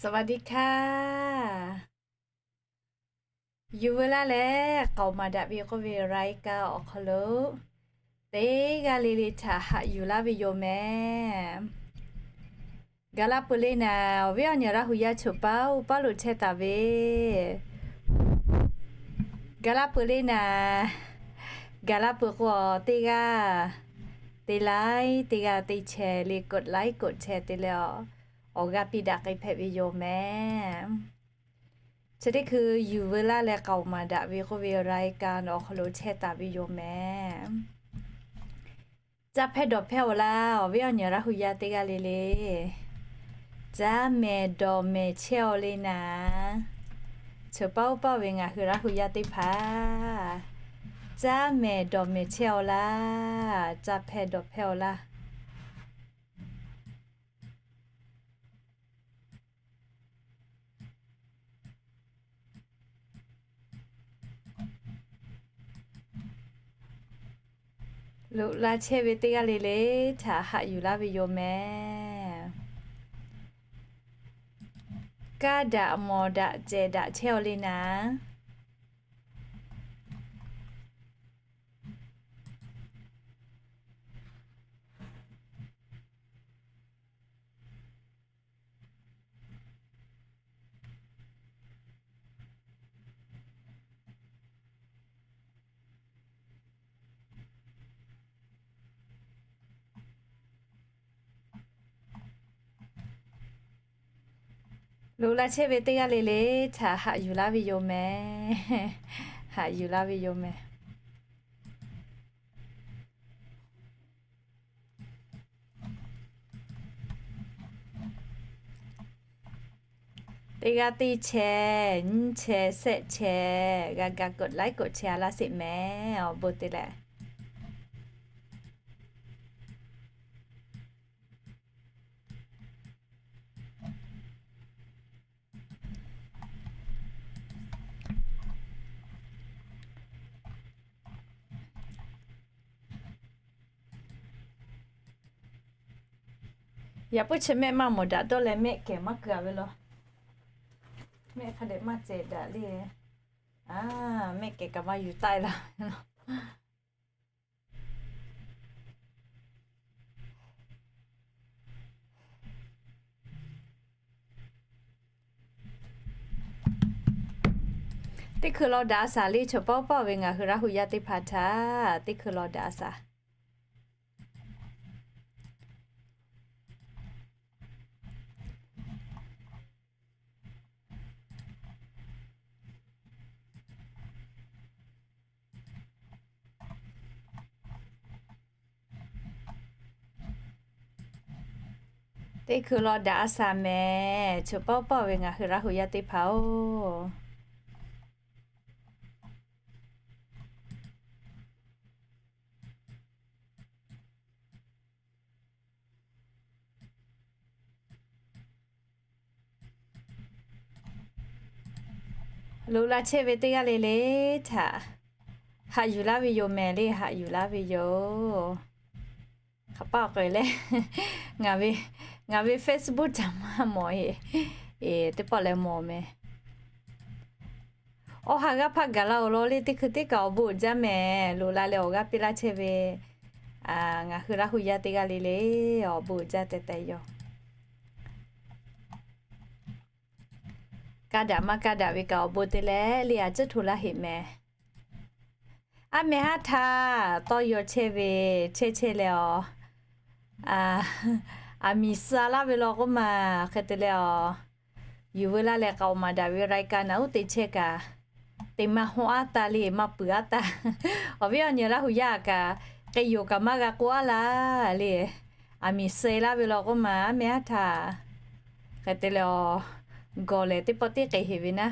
สวัสดีค่ะ Yuˬ veu laˇ leh k'aoˍ maˍ daꞈ ve k'oˆ ve รายการ awˬ hk'aw lo teˇ g'aˇ le le htaꞈ haꞈ yuˬ laˇ ve yoˬ mehˍ. Gaˬ la peuˬ le naˍ, awˬ viˉ awˬ nyi Laˇ hu yaˇ choˬ paˇ oˇ paˇ lo chehˇ taˍ ve. Gaˬ la peuˬ le naˍ, gaˬ la peuˬ k'o, teˇ g'aˇ te like, teˇ g'aˇ te share le, กดไลค์ กดแชร์ te leh, awˬ g'aˇ piˇ daꞈ k'ai hpehꞈ ve yoˬ mehˍ. Chi teˇ hkui yuˬ veu laˇ leh k'aoˍ maˍ daꞈ ve k'oˆ ve รายการ awˬ hk'aw lo chehˇ taˍ ve yoˬ mehˍ. Caˇ hpehˇ dawˬ hpehˇ-oˬ laˇ, awˬ viˉ awˬ nyi Laˇ hu yaˇ teˇ g'aˇ le le. Caˇ mehˍ dawˬ mehˍ chehˇ-oˬ le naˍ. Choˬ paˇ oˇ paˇ ve ngaˬ hui Laˇ hu yaˇ teˇ hpaˍ, caˇ mehˍ dawˬ mehˍ chehˇ-oˬ laˇ, caˇ hpehˇ dawˬ hpehˇ-oˬ laˇ. Loꞈ la chehˇ ve teˇ g'aˇ le le htaꞈ haꞈ yuˬ laˇ ve yoˬ mehˍ. Kaˇ daꞈ mawˬ daꞈ cehˬ daꞈ chehˇ-oˬ le naˍ. Loꞈ la chehˇ ve teˇ g'aˇ le le htaꞈ haꞈ yuˬ laˇ ve yoˬ mehˍ. Haꞈ yuˬ laˇ ve yoˬ mehˍ. Teˇ g'aˇ teˇ chehˇ, nyiˇ chehˇ, shehˆ chehˇ, g'a ga กดไลค์ กดแชร์ a laˇ sheˍ mehˍ, awˬ bon te leh. Yaꞈ puiˉ chi mehˆ maˇ mawˬ daꞈ dawˇ leh mehˆ kehˬ maˇ keu-a ve law. Mehˆ hk'a dehꞈ maˇ cehˬ daꞈ le. A, mehˆ kehˬ kaꞈ maˇ yuˬ taˆ-e laˇ. Teˇ hkui law daꞈ a shaˍ le, choˬ paˇ oˇ paˇ ve ngaˬ hui Laˇ hu yaˇ teˇ hpaˍ htaꞈ teˇ hkui law daꞈ a shaˍ. Teˇ hkui law daꞈ a shaˍ mehˍ, choˬ paˇ oˇ paˇ ve ngaˬ hui Laˇ hu yaˇ teˇ hpaˍ-oˬ. Loꞈ la chehˇ ve teˇ g'aˇ le le htaꞈ haꞈ yuˬ laˇ ve yoˬ mehˍ le, haꞈ yuˬ laˇ ve yoˬ. Hk'aˬ paˆ k'ai leh, ngaˬ ve, ngaˬ ve Facebook htaꞈ maˇ mawˬ e, teˇ pawˆ leh mawˬ mehˍ. Awˬ ha g'aˇ hpaˇ gaˬ la-oˬ law le, teˇ hkui teˇ kaꞈ awˬ bon uiˍ jaˇ mehˍ. Loꞈ la leh awˬ g'aˇ piˇ laˇ chehˇ ve ngaˬ hui Laˇ hu yaˇ teˇ g'aˇ le le, awˬ bon uiˍ jaˇ tehꞈ tehꞈ yoˬ. Kaˇ daꞈ maˇ kaˇ daꞈ ve kaꞈ awˬ bon te leh le, a ciˉ hto laˇ heꞈ mehˍ. Aˉ meh haˉ htaˇ tawˇ yaw chehˇ ve chehˇ chehˇ leh awˬ, aˬ miˍ suh laˇ ve law k'oˆ ma, hk'e te leh awˬ, yuˬ veu laˇ leh k'aoˍ maˍ daꞈ ve รายการ naꞈ uˉ te chehˇ kaꞈ, teˇ maˇ haw aˉ taˇ le, maˇ peuˬ aˉ taˇ. Awˬ viˉ awˬ nyi Laˇ hu yaˇ kaꞈ, k'ai yoˬ kaꞈ maˇ g'a k'oˆ aˉ laˇ le. Aˬ miˍ suh laˇ ve law k'oˆ ma, aˉ meh haˉ htaˇ, hk'e te leh awˬ, gawˬ lehˬ teˇ pawˆ teˇ k'ai heꞈ ve naˉ.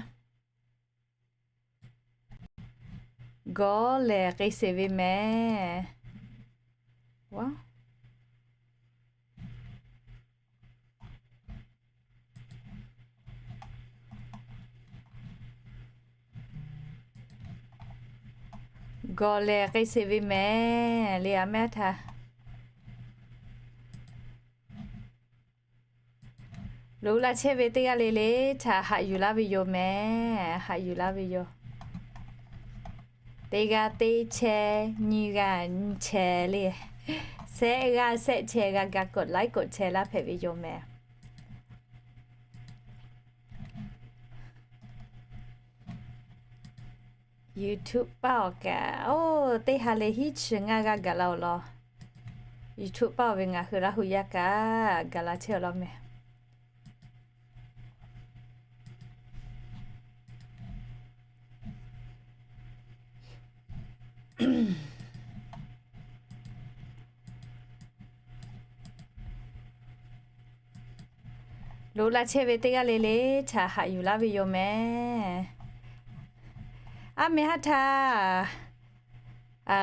Gawˬ lehˬ k'ai sheˍ ve mehˍ. Gawˬ lehˬ k'ai sheˍ ve mehˍ le, aˉ meh haˉ htaˇ. Loꞈ la chehˇ ve teˇ g'aˇ le le htaꞈ haꞈ yuˬ laˇ ve yoˬ mehˍ. Haꞈ yuˬ laˇ ve yoˬ. Teˇ g'aˇ teˇ chehˇ, nyiˇ g'aˇ nyiˇ chehˇ le. Shehˆ g'aˇ shehˆ chehˇ g'a ga กดไลค์ กดแชร์ laˇ hpehꞈ ve yoˬ mehˍ. YouTube paˇ awˬ kaꞈ, oˇ teˇ ha leh hiˉ chi ngaˇ g'aˇ gaˬ la awˬ lawn. YouTube paˇ awˬ ve ngaˬ hui Laˇ hu yaˇ kaꞈ gaˬ la chehˇ awˬ lawn mehˍ. Loꞈ la chehˇ ve teˇ g'aˇ le le htaꞈ haꞈ yuˬ laˇ ve yoˬ mehˍ. Aˉ meh haˉ htaˇ,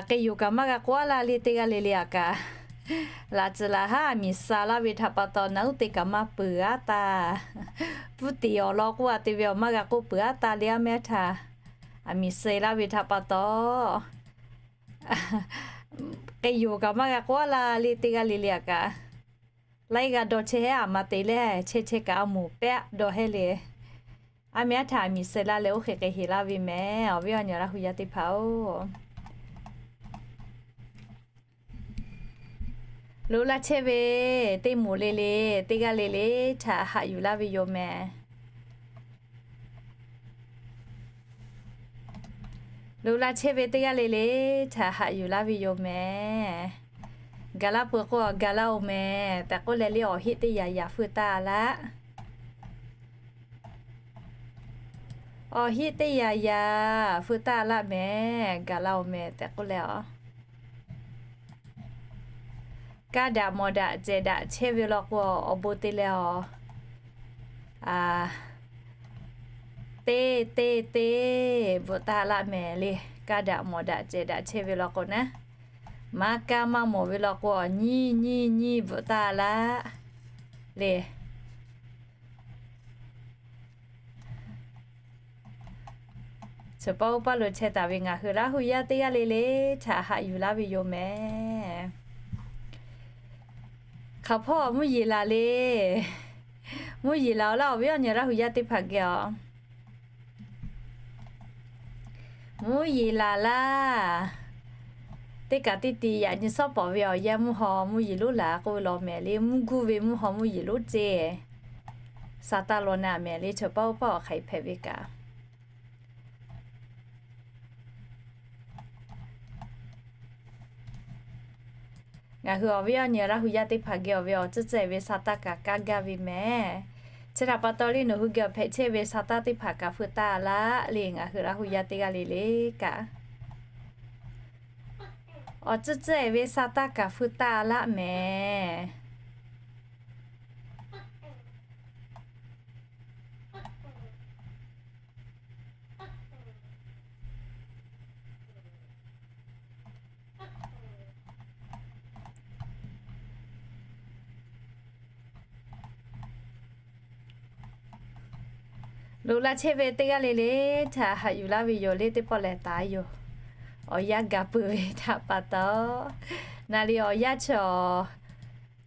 k'ai yoˬ kaꞈ maˇ g'a k'oˆ a laˇ le teˇ g'aˇ le le aꞈ kaꞈ. Laꞈ tcuhˍ laꞈ haˉ aˬ miˍ suh laˇ ve htaꞈ pa taw, naˬ uˉ te kaꞈ maˇ peuˬ aˉ taˇ. Pfuhˇ tiˍ awˬ lawn k'oˆ a te ve awˬ maˇ g'a k'oˆ peuˬ aˉ taˇ le aˉ meh haˉ htaˇ. Aˬ miˍ suh laˇ ve htaꞈ pa taw, k'ai yoˬ kaꞈ maˇ g'a k'oˆ a laˇ le teˇ g'aˇ le le aꞈ kaꞈ. Laiˉ g'aˇ dawˇ chehˇ hehˉ aˬ ma te leh chehˇ chehˇ kaꞈ a moˍ pehˉ dawˇ hehˉ le. Aˉ meh haˉ htaˇ aˬ miˍ suh laˇ leh oˇ hk'e k'ai heˍ laˇ ve mehˍ. Awˬ viˉ awˬ nyi Laˇ hu yaˇ teˇ hpaˍ-oˬ, loꞈ la chehˇ ve teˇ moˍ le le teˇ g'aˇ le le htaꞈ haꞈ yuˬ laˇ ve yoˬ mehˍ. Loꞈ la chehˇ ve teˇ g'aˇ le le htaꞈ haꞈ yuˬ laˇ ve yoˬ mehˍ. Gaˬ laˇ peuˬ k'o, gaˬ laˇ-oˬ mehˍ tehꞈ k'oˆ leh le, awˬ heˆ teˇ yaꞈ yaꞈ feu taˇ laˇ. Awˬ heˆ teˇ yaꞈ yaꞈ feu taˇ laˇ mehˍ. Gaˬ laˇ-oˬ mehˍ tehꞈ k'oˆ leh, aˬ, kaˇ daꞈ mawˬ daꞈ cehˬ daꞈ chehˇ ve law k'o, awˬ bon te leh, aˬ, teˇ teˇ teˇ bvuhꞈ taˇ laˇ mehˍ le. Kaˇ daꞈ mawˬ daꞈ cehˬ daꞈ chehˇ ve law k'o naˉ, maˇ kaˇ maˇ mawˬ ve law k'o, aˬ, nyiˇ nyiˇ nyiˇ bvuhꞈ taˇ laˇ le. Chaw paˇ oˇ paˇ lo chehˇ taˍ ve ngaˬ hui Laˇ hu yaˇ teˇ g'aˇ le le htaꞈ haꞈ yuˬ laˇ ve yoˬ mehˍ. Hk'aˬ hpawˇ mvuhˇ yeˬ laˬ le. Mvuhˇ yeˬ laˬ-oˬ laˇ, awˬ viˉ awˬ nyi Laˇ hu yaˇ teˇ hpaˍ geh, aˬ, mvuhˇ yeˬ laˬ laˇ. Teˇ kaꞈ teˇ ti yaꞈ nyi suhˉ pawˍ ve awˬ yanˇ mvuhˇ haw mvuhˇ yeˬ lonˉ laˬ k'oˆ ve law mehˍ le. Mvuhˇ guˇ ve mvuhˇ haw mvuhˇ yeˬ lonˉ ceˇ, sa taˇ law na mehˍ le. Chaw paˇ oˇ paˇ awˬ hk'aˬ hk'e hpehꞈ ve kaꞈ, ngaˬ hui awˬ viˉ awˬ nyi Laˇ hu yaˇ teˇ hpaˍ geh awˬ ve awˬ tcuhˉ tcuhˉ-e ve sa taˇ kaꞈ kaˇ gaˇ ve mehˍ. Chi htaꞈ pa taw le, nawˬ hui geh awˬ hpehꞈ chehˇ ve sa taˇ teˇ hpaˍ kaꞈ feu taˇ laˇ le. Ngaˬ hui Laˇ hu yaˇ teˇ g'aˇ le le kaꞈ, awˬ tcuhˉ tcuhˉ-e ve sa taˇ kaꞈ feu taˇ laˇ mehˍ. Loꞈ la chehˇ ve teˇ g'aˇ le le htaꞈ haꞈ yuˬ laˇ ve yoˬ le. Teˇ pawˆ lehˬ taˍ yoˬ. Awˬ yanˇ gaˬ peuˬ ve htaꞈ pa taw, naˍ riˍ awˬ yanˇ chi awˬ,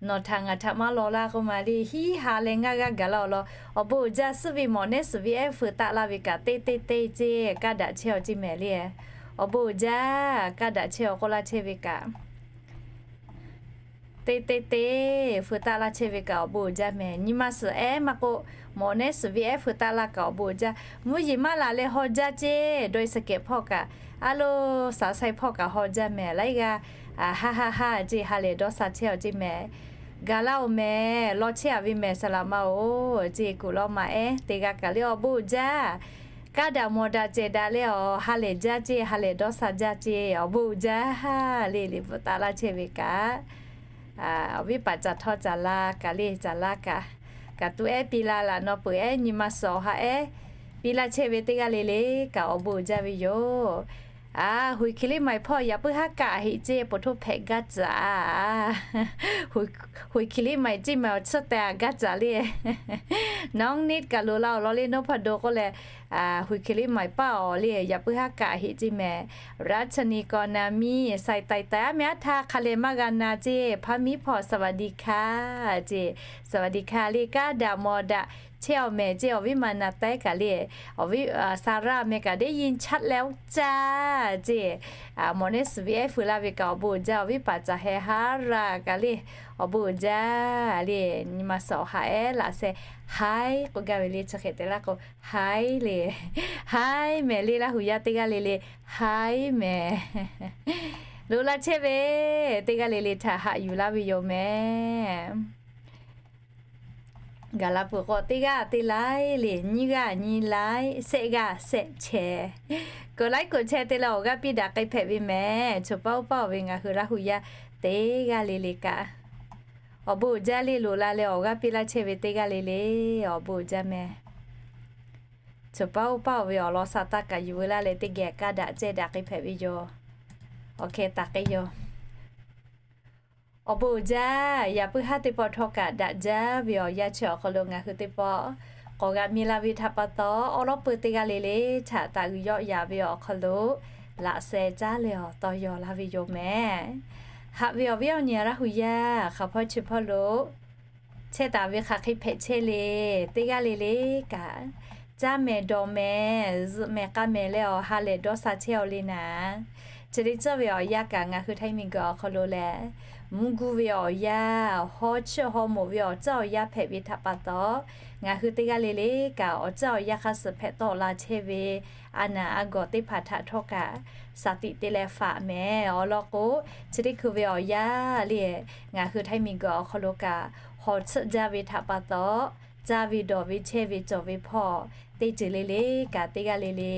nawˬ htaꞈ ngaˬ htaꞈ maˇ law laˇ k'oˆ ma le, hiˉ ha leh ngaˇ g'aˇ gaˬ laˇ awˬ lawn, awˬ bon uiˍ jaˇ. Suhˉ ve mawˬ nehˉ suhˍ ve ehˉ feu taˆ laˇ ve kaꞈ, teˇ teˇ teˇ ceˇ kaˇ daꞈ chehˇ awˬ ceˇ mehˍ le. Awˬ bon uiˍ jaˇ, kaˇ daꞈ chehˇ awˬ k'oˆ laˇ chehˇ ve kaꞈ, teˇ teˇ teˇ feu taˆ laˇ chehˇ ve kaꞈ awˬ bon uiˍ jaˇ mehˍ. Nyi ma suhˍ ehˉ maˇ k'oˆ, mawˬ nehˉ suhˍ ve ehˉ feu taˆ laˇ kaꞈ awˬ bon uiˍ jaˇ. Mvuhˇ yeˬ maˇ laˬ leh haw jaˇ ceˇ, dawˇ-e suhˍ kehˬ hpawˇ kaꞈ, a lo, saˍ sai hpawˇ kaꞈ haw jaˇ mehˍ. Laiˉ g'aˇ, haˉ haˉ haˉ ceˇ ha lehˬ dawˇ sha chehˇ awˬ ceˇ mehˍ. Gaˬ laˇ-oˬ mehˍ, law chehˇ a ve mehˍ saˍ laꞈ ma-oˬ ceˇ kuˬ lawˇ ma ehˉ teˇ g'aˇ kaꞈ le awˬ bon uiˍ jaˇ. Kaˇ daꞈ mawˬ daꞈ cehˬ daꞈ leh awˬ ha lehˬ jaˇ ceˇ ha lehˬ dawˇ sha jaˇ ceˇ awˬ bon uiˍ jaˇ le. Liꞈ bvuhꞈ taˆ laˇ chehˇ ve kaꞈ, awˬ viˉ paˍ caˬ htawˇ caˬ la kaꞈ le caˬ la kaꞈ, kaꞈ tuˬ ehˉ piˇ la laꞈ naw peuˬ ehˉ nyi ma suhˍ awˬ ha ehˉ piˇ laˇ chehˇ ve teˇ g'aˇ le le kaꞈ awˬ bon uiˍ jaˇ ve yoˬ. A, hoiˍ hkiˬ liˇ maiˍ hpawˇ yaꞈ puiˉ haˉ kaꞈ heꞈ ceˇ, poˬ htoˇ hpehꞈ gaˇ tcuhˍ a. Hoiˍ hkiˬ liˇ maiˍ ceˇ mehˍ awˬ tsuhˇ teh a gaˇ tcuhˍ le. Nawˉ niˆ kaꞈ loꞈ la awˬ lawn le, nawˉ hpaˇ do k'oˆ leh, Huiˬ hkiˬ liˇ maiˍ paˆ awˬ le, yaꞈ puiˉ haˉ kaꞈ heˆ ceˇ mehˍ. Raˉ chaˇ ni kaw na miˇ sai taiˍ taiˍ aˉ meh aˉ htaˇ hk'a leh maˇ g'a na ceˇ. Hpaˇ miˉ hpawˇ สวัสดีค่ะ ceˇ. สวัสดีค่ะ le kaˇ daꞈ mawˬ daꞈ chehˇ awˬ mehˍ ceˇ. Awˬ viˉ ma na taiˉ kaꞈ le, awˬ viˉ Saraˇ meh kaꞈ ได้ยินชัดแล้วจ้า ceˇ. Mawˬ neˉ suhˍ viˉ ehˉ feu laˇ ve kaꞈ awˬ bon uiˍ jaˇ. Awˬ viˉ paˍ caˬ heh haˉ raˇ kaꞈ le, awˬ bon uiˍ jaˇ le. Nyi ma suhˍ awˬ ha ehˉ laꞈ sheh haiˉ k'oˆ gaˇ ve le. Chi hk'e te laˇ k'o haiˉ le, haiˉ mehˍ le. Laˇ huˍ yaˇ teˇ g'aˇ le le haiˉ mehˍ. Loꞈ la chehˇ ve teˇ g'aˇ le le htaꞈ haꞈ yuˬ laˇ ve yoˬ mehˍ. Gaˬ la peuˬ k'o teˇ g'aˇ teˇ laiˉ le, nyiˇ g'aˇ nyiˇ laiˉ, shehˆ g'aˇ shehˆ chehˇ. กดไลค์ กดแชร์ te leh awˬ g'aˇ piˇ daꞈ k'ai hpehꞈ ve mehˍ. Choˬ paˇ oˇ paˇ awˬ ve ngaˬ hui Laˇ huˍ yaˇ teˇ g'aˇ le le kaꞈ awˬ bon uiˍ jaˇ le. Loꞈ la leh awˬ g'aˇ piˇ laˇ chehˇ ve teˇ g'aˇ le le awˬ bon uiˍ jaˇ mehˍ. Choˬ paˇ oˇ paˇ awˬ ve awˬ lawn sha taˇ kaꞈ yuˬ veu laˇ leh teˇ geh kaˇ daꞈ cehˇ daꞈ k'ai hpehꞈ ve yoˬ. Awˬ hkeh taˍ k'ai yoˬ. Awˬ bon uiˍ jaˇ. Yaꞈ puiˉ haˉ teˇ pawˆ htawˇ kaꞈ daꞈ jaˇ ve awˬ yanˇ chi awˬ hk'aw lo ngaˬ hui teˇ pawˆ k'awꞈ g'a mi la ve htaꞈ pa taw, awˉ lawˉ peuˇ teˇ g'aˇ le le htaꞈ taˍ g'uiˬ yawˆ yaꞈ ve awˬ hk'aw lo laꞈ sheh caˉ leh awˬ tawˇ yaw laˇ ve yoˬ mehˍ. Haꞈ ve awˬ viˉ awˬ nyi Laˇ huˍ yaˇ hk'aˬ hpawˇ chi hpawˇ lo chehˇ taˍ ve hk'aˬ hk'e hpehꞈ chehˇ le. Teˇ g'aˇ le le kaꞈ caˇ mehˍ dawˬ mehˍ zuhꞈ mehˍ k'a mehˍ leh awˬ ha lehˬ dawˇ sha chehˇ aw le naˍ. Chi teˇ ceuˬ ve awˬ yanˇ kaꞈ ngaˬ hui Htaiˇ miˬguiˬ awˬ hk'aw lo leh mvuhˇ guˇ ve awˬ yanˇ, haw chiˆ haw moˍ ve awˬ ceuˬ awˬ yanˇ hpehꞈ ve htaꞈ pa taw, ngaˬ hui teˇ g'aˇ le le kaꞈ awˬ ceuˬ awˬ yanˇ hk'aˇ suh hpehꞈ tawˆ la chehˇ ve a naˍ a gawˬ teˇ hpaˍ htaꞈ htawˇ kaꞈ shaˍ tiꞈ te leh faꞈ mehˍ. Awˬ lawn k'o, chi teˇ hkui ve awˬ yanˇ le ngaˬ hui Htaiˇ miˬguiˬ awˬ hk'aw lo kaꞈ haw chiˆ jaˇ ve htaꞈ pa taw, caˇ ve dawˬ ve chehˇ ve cawˬ ve hpawˇ teˇ ceuˬ le le kaꞈ teˇ g'aˇ le le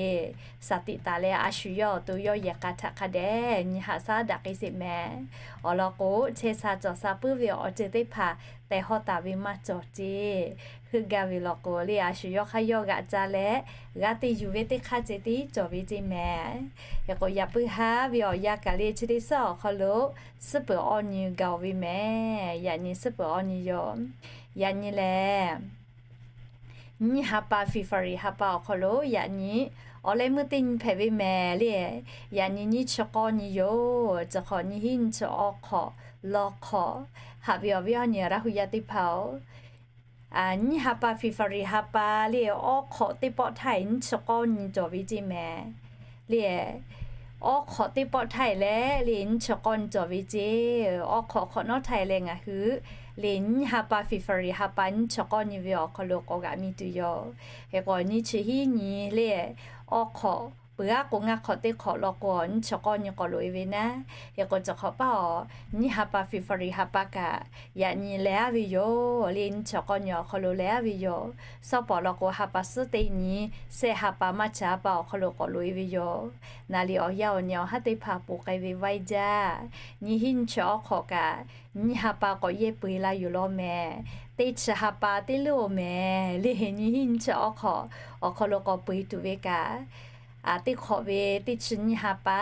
shaˍ tiꞈ taˍ leh a shu yawˇ awˬ to yawˇ yehˬ k'a htaꞈ hk'a dehꞈ nyi haꞈ shaˉ daꞈ k'ai sheˍ mehˍ. Awˬ lawn k'o, chehˇ sha cawˬ sha puiˉ ve awˬ ceuˬ teˇ hpaˍ tehˬ hawˇ taˍ ve maˇ cawˬ ceˇ. Heuˆ gaˇ ve law k'o le, a shu yawˇ hk'aˇ yawˇ g'aꞈ ca leh g'a te yuˬ ve teˇ hk'aˇ ceh tiˉ cawˬ ve ceˇ mehˍ. Hk'e k'o, yaꞈ puiˉ haˉ ve awˬ yanˇ kaꞈ le chi teˇ suhˉ awˬ hk'aw lo suhˉ peuˬ awˇ nyi gaˬ ve mehˍ. Yaꞈ nyi suhˉ peuˬ awˇ nyi yoˬ. Yaꞈ nyi lehˬ, nyiˇ ha pa February ha pa awˬ hk'aw lo yaꞈ nyi awˬ leh meuˇ teˇ nyi hpehꞈ ve mehˍ le. Yaꞈ nyi nyiˇ chi k'awˇ nyi yoˬ. Chi hk'awꞈ nyiˇ hinˉ nyiˇ chi awˇ hk'awꞈ lawˇ hk'awꞈ. Haꞈ ve awˬ viˉ awˬ nyi Laˇ huˍ yaˇ teˇ hpaˍ-oˬ, nyiˇ ha pa February ha pa le awˇ hk'awꞈ teˇ pawˆ htaˇ nyiˇ chi k'awˇ nyi cawˬ ve ceˇ mehˍ le. Awˇ hk'awꞈ teˇ pawˆ htaˇ leh le nyiˇ chi k'awˇ nyi cawˬ ve ceˇ. Awˇ hk'awꞈ hk'awꞈ nawˉ htaˇ leh ngaˬ hui le nyiˇ ha pa February ha pa nyiˇ chi k'awˇ nyi ve awˬ hk'aw lo k'awꞈ g'aꞈ mi tuˬ yoˬ. Hk'e k'o, nyiˇ chi hiˉ nyi le awˇ hk'awꞈ peuˬ aˉ k'o ngaˇ hk'awꞈ teˇ hk'awꞈ law k'o, nyiˇ chi k'awˇ nyi k'awꞈ loꞈ e ve naˉ. Hk'e k'o, chi hk'awꞈ paˇ awˬ nyiˇ ha pa February ha pa kaꞈ yaꞈ nyi leh aˉ ve yoˬ le. Nyiˇ chi k'awˇ nyi awˬ hk'aw lo leh aˉ ve yoˬ. Sawˉ pawˍ law k'o, ha pa suhˉ teˇ nyi, shehˆ ha pa maˇ chi ha pa awˬ hk'aw lo k'awꞈ loꞈ e ve yoˬ. Naˍ liꞈ awˬ yanˇ awˬ nyi awˬ haˉ teˇ hpaˍ ponˬ k'ai ve vaiˇ jaˇ. Nyiˇ hinˉ nyiˇ chi awˇ hk'awꞈ kaꞈ nyiˇ ha pa k'awꞈ yehˇ peu e la yoˬ law mehˍ. Teˇ chi ha pa teˇ leuˉ-oˬ mehˍ le. Nyiˇ hinˉ nyiˇ chi awˇ hk'awꞈ awˬ hk'aw lo k'awꞈ peu e tuˬ ve kaꞈ, teˇ hk'awꞈ ve teˇ chi nyiˇ ha pa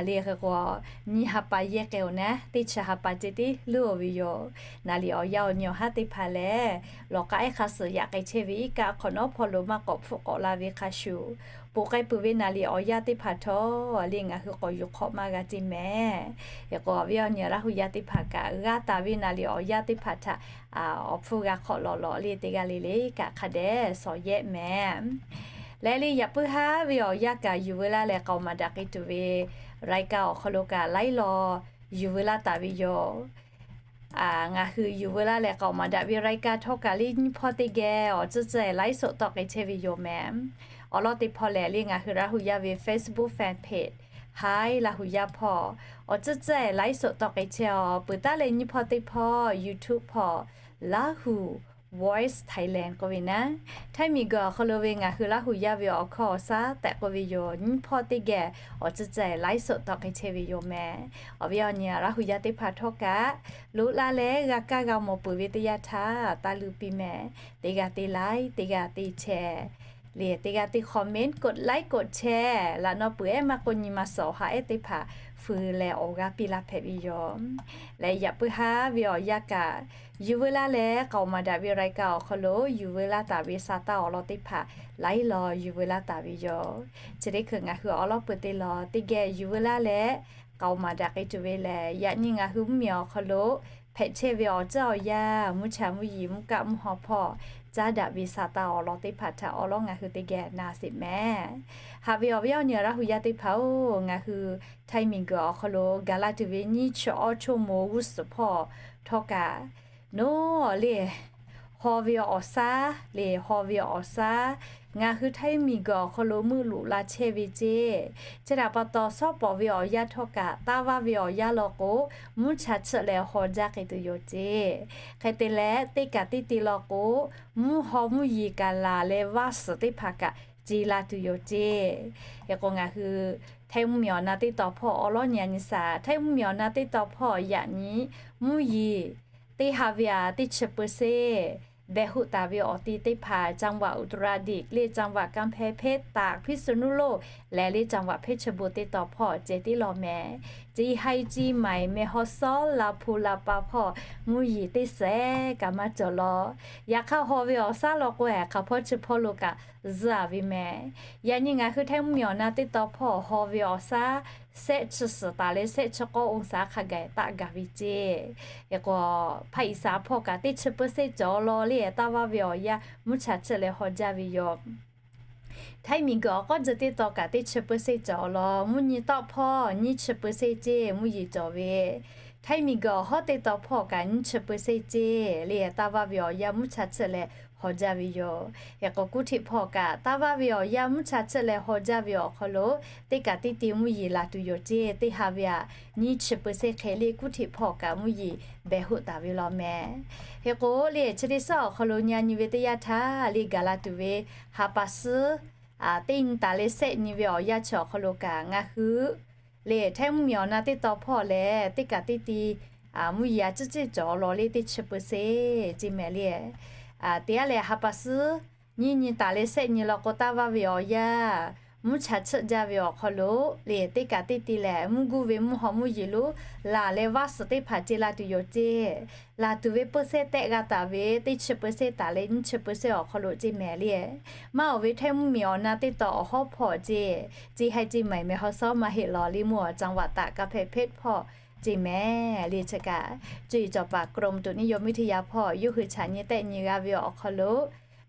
le. Hk'e k'o, nyiˇ ha pa yehˇ k'ai-oˬ naˉ, teˇ chi ha pa ceh tiˉ leuˉ-oˬ ve yoˬ. Naˍ liꞈ awˬ yanˇ awˬ nyi awˬ haˉ teˇ hpaˍ lehˬ, lawˬ k'aˉ ehˉ hk'a suhˍ yaꞈ k'ai chehˇ ve iˉ kaˆ hk'awꞈ nawˉ hpawˇ lo maˇ k'awꞈ hpfuhˆ k'awꞈ la ve hk'a shuˍ, ponˬ k'ai peuˬ ve naˍ liꞈ awˬ yanˇ teˇ hpaˍ htawˇ le ngaˬ hui k'awꞈ yuˬ hk'awꞈ maˇ g'a ceˇ mehˍ. Hk'e k'o, awˬ viˉ awˬ nyi Laˇ huˍ yaˇ teˇ hpaˍ kaꞈ g'a taˍ ve naˍ liꞈ awˬ yanˇ teˇ hpaˍ htaꞈ awˬ hpfuhˇ g'a hk'awꞈ lawꞈ lawꞈ le teˇ g'aˇ le le kaꞈ hk'a dehꞈ shawˍ yehˆ mehˍ. Leh le yaꞈ puiˉ haˉ ve awˬ yanˇ kaꞈ yuˬ veu laˇ leh k'awꞈ maˍ daꞈ k'ai tuˬ ve รายการ awˬ hk'aw lo kaꞈ laiˉ law yuˬ veu laˇ taˍ ve yoˬ. Ngaˬ hui yuˬ veu laˇ leh k'awꞈ maˍ daꞈ ve รายการ htawˇ kaꞈ le nyiˇ hpawˇ teˇ geh awˬ tcuhˇ tcuhˇ-ehˍ ไลฟ์สด tawˆ k'ai chehˇ ve yoˬ mehˍ. Awˬ lawn teˇ hpawˇ lehˬ le ngaˬ hui Laˇ huˍ yaˇ ve Facebook fan page Hi Laˇ huˍ yaˇ hpawˇ awˬ tcuhˇ tcuhˇ-ehˍ ไลฟ์สด tawˆ k'ai chehˇ-oˬ. Peuˬ taˉ leh nyiˇ hpawˇ teˇ hpawˇ YouTube hpawˇ Lahu Voice Thailand k'oˆ ve naˉ, Htaiˇ miˬguiˬ awˬ hk'aw lo ve ngaˬ hui Laˇ huˍ yaˇ ve awˬ hkawˇ awˬ shaˉ tehꞈ k'oˆ ve yoˬ. Nyiˇ hpawˇ teˇ geh awˬ tcuhˇ tcuhˇ-ehˍ ไลฟ์สด tawˆ k'ai chehˇ ve yoˬ mehˍ. Awˬ viˉ awˬ nyi Laˇ huˍ yaˇ teˇ hpaˍ htawˇ kaꞈ loꞈ la leh g'a kaˇ g'a mawˬ peuˬ ve teˇ yanˇ htaˇ taˇ luˇ piˇ mehˍ. Teˇ g'aˇ teˇ laiˉ, teˇ g'aˇ teˇ chehˇ, Lehˬ teˇ g'aˇ teˇ comment, กดไลค์ กดแชร์ laꞈ naw peuˬ ehˉ maˇ k'oˆ nyi ma suhˍ awˬ ha ehˉ teˇ hpaˍ fuiˍ lehˬ awˬ g'aˇ piˇ laˇ hpehꞈ ve yoˬ. Lehˬ yaꞈ puiˉ haˉ ve awˬ yanˇ kaꞈ, yuˬ veu laˇ leh k'aoˍ maˍ daꞈ ve รายการ awˬ hk'aw lo yuˬ veu laˇ taˍ ve sa taˇ awˬ lawn teˇ hpaˍ laiˉ law yuˬ veu laˇ taˍ ve yoˬ. Chi teˇ hkui ngaˬ hui awˬ lawˉ peuˬ teˇ lawn teˇ geh yuˬ veu laˇ leh k'aoˍ maˍ daꞈ k'ai tuˬ ve lehˬ, yaꞈ nyi ngaˬ hui mvuhˇmiˬ awˬ hk'aw lo hpehꞈ chehˇ ve awˬ ceuˬ awˬ yanˇ, mvuhˇ cha mvuhˇ yeˬ mvuhˇ kaˆ mvuhˇ haw hpawˇ caˉ daꞈ ve sa taˇ awˬ lawn teˇ hpaˍ htaꞈ awˬ lawn ngaˬ hui teˇ geh na sheˍ mehˍ. Haꞈ ve awˬ viˉ awˬ nyi Laˇ hu yaˇ teˇ hpaˍ-oˬ, ngaˬ hui htaiˇ miˬguiˬ awˬ hk'aw lo gaˬ la tuˬ ve nyiˇ chi awˇ choˇ moˍ g'uˇ suhˍ hpawˇ htawˇ kaꞈ, nawˬ lehˬ haw ve awˬ shaˉ lehˬ, haw ve awˬ shaˉ ngaˬ hui htaiˇ miˬguiˬ awˬ hk'aw lo meuˆ loꞈ la chehˇ ve ceˇ. Chi htaꞈ pa taw, shawˉ pawˍ ve awˬ yanˇ htawˇ kaꞈ, taˇ vaˇ ve awˬ yanˇ law k'o, mvuhˇ cha chiˆ leh haw jaˇ k'ai tuˬ yoˬ ceˇ. Hk'e te leh, teˇ kaꞈ teˇ te law k'o, mvuhˇ haw mvuhˇ yeˬ kaꞈ laˬ leh vaˇ suhˍ teˇ hpaˍ kaꞈ ce la tuˬ yoˬ ceˇ. Hk'e k'o, ngaˬ hui htaiˇ mvuhˇmiˬ awˬ na teˇ tawn hpawˇ awˬ lawn nyi a nyi shaˍ. Htaiˇ mvuhˇmiˬ awˬ na teˇ tawn hpawˇ yaꞈ nyi mvuhˇ yeˬ teˇ ha ve aꞈ teˇ chi เปอร์เซ็นต์ behˬ hoˆ taˍ ve awˬ ti teˇ hpaˍ จังหวัดอุตรดิตถ์ leh จังหวัดกำแพงเพชร ตาก พิษณุโลก leh leh จังหวัดเพชรบูรณ์ teˇ tawn hpawˇ ceh tiˉ law mehˍ. Ceˇ haiˇ ceˇ maiˍ mehˬ haw shawˉ la hpu la pa hpawˇ mvuhˇ yeˬ teˇ shehˍ kaꞈ maˇ cawˬ law. Yaꞈ hk'aˇ, haw ve awˬ shaˉ law k'o, hk'aˬ hpawˇ chi hpawˇ lo kaꞈ zuhˇ a ve mehˍ. Yaꞈ nyi ngaˬ hui htaiˇ mvuhˇmiˬ awˬ na teˇ tawn hpawˇ haw ve awˬ shaˉ shehˆ chi suhˍ taˍ leh shehˆ chi k'awˇ องศา hk'a gaˬ taˆ gaˬ ve ceˇ. Hk'e k'o, hpaˇ iˍ saˍ hpawˇ kaꞈ teˇ chi เปอร์เซ็นต์ cawˬ law leh taˇ vaˇ ve awˬ yanˇ mvuhˇ cha chiˆ leh haw jaˇ ve yoˬ. Htaiˇ miˬguiˬ awˬ k'awˇ tzuh teˇ tawn kaꞈ teˇ chi เปอร์เซ็นต์ cawˬ law. Mvuhˇ nyi tawˆ hpawˇ nyiˇ chi เปอร์เซ็นต์ ceˇ mvuhˇ yeˬ cawˬ ve. Htaiˇ miˬguiˬ awˬ hawˉ teˇ tawn hpawˇ kaꞈ nyiˇ chi เปอร์เซ็นต์ ceˇ leh taˇ vaˇ ve awˬ yanˇ mvuhˇ cha chiˆ leh haw jaˇ ve yoˬ. Hk'e k'o, kuˇ hteꞈ hpawˇ kaꞈ taˇ vaˇ ve awˬ yanˇ mvuhˇ cha chiˆ leh haw jaˇ ve awˬ hk'aw lo, teˇ kaꞈ teˇ te mvuhˇ yeˬ laˬ tuˬ yoˬ ceˇ. Teˇ ha ve aꞈ nyiˇ chi เปอร์เซ็นต์ hk'e leh kuˇ hteꞈ hpawˇ kaꞈ mvuhˇ yeˬ behˬ hoˆ taˍ ve law mehˍ. Hk'e k'o, leh chi teˇ suhˉ awˬ hk'aw lo nyi a nyi ve teˇ yanˇ htaˇ leh gaˬ la tuˬ ve ha pa suhˉ teˇ nyi taˍ leh shehˆ nyi ve awˬ yanˇ chi awˬ hk'aw lo kaꞈ ngaˬ hui leh htaiˇ mvuhˇmiˬ awˬ na teˇ tawn hpawˇ lehˬ, teˇ kaꞈ teˇ te mvuhˇ yeˬ a ciˉ ciˉ cawˬ law leh teˇ chi เปอร์เซ็นต์ ceˇ mehˍ leh, teˇ g'aˇ leh ha pa suhˉ nyiˇ nyi taˍ leh shehˆ nyi law k'o, taˇ vaˇ ve awˬ yanˇ mvuhˇ cha chiˆ jaˇ ve awˬ hk'aw lo leh, teˇ kaꞈ teˇ te lehˬ, mvuhˇ guˇ ve mvuhˇ haw mvuhˇ yeˬ lo laˬ leh vaˇ suhˍ teˇ hpaˍ ce la tuˬ yoˬ ceˇ. Laˬ tuˬ ve เปอร์เซ็นต์ tehˆ g'a taˍ ve teˇ chi เปอร์เซ็นต์ taˍ leh nyiˇ chi เปอร์เซ็นต์ awˬ hk'aw lo ceˇ mehˍ leh, maˇ oˬ ve htaiˇ mvuhˇmiˬ awˬ na teˇ tawn awˬ hawˉ hpawˇ ceˇ, ceˇ haiˇ ceˇ maiˍ mehˬ haw shawˉ maˇ heˆ law leh mvuhˇ awˬ จังหวัดตาก กำแพงเพชร hpawˇ ceˇ mehˍ leh chi kaꞈ, cuˇ yiˍ cawˬ paˍ กรมอุตุนิยมวิทยา hpawˇ yawˇ hui chaꞈ nyi tehˆ nyi g'a ve awˬ hk'aw lo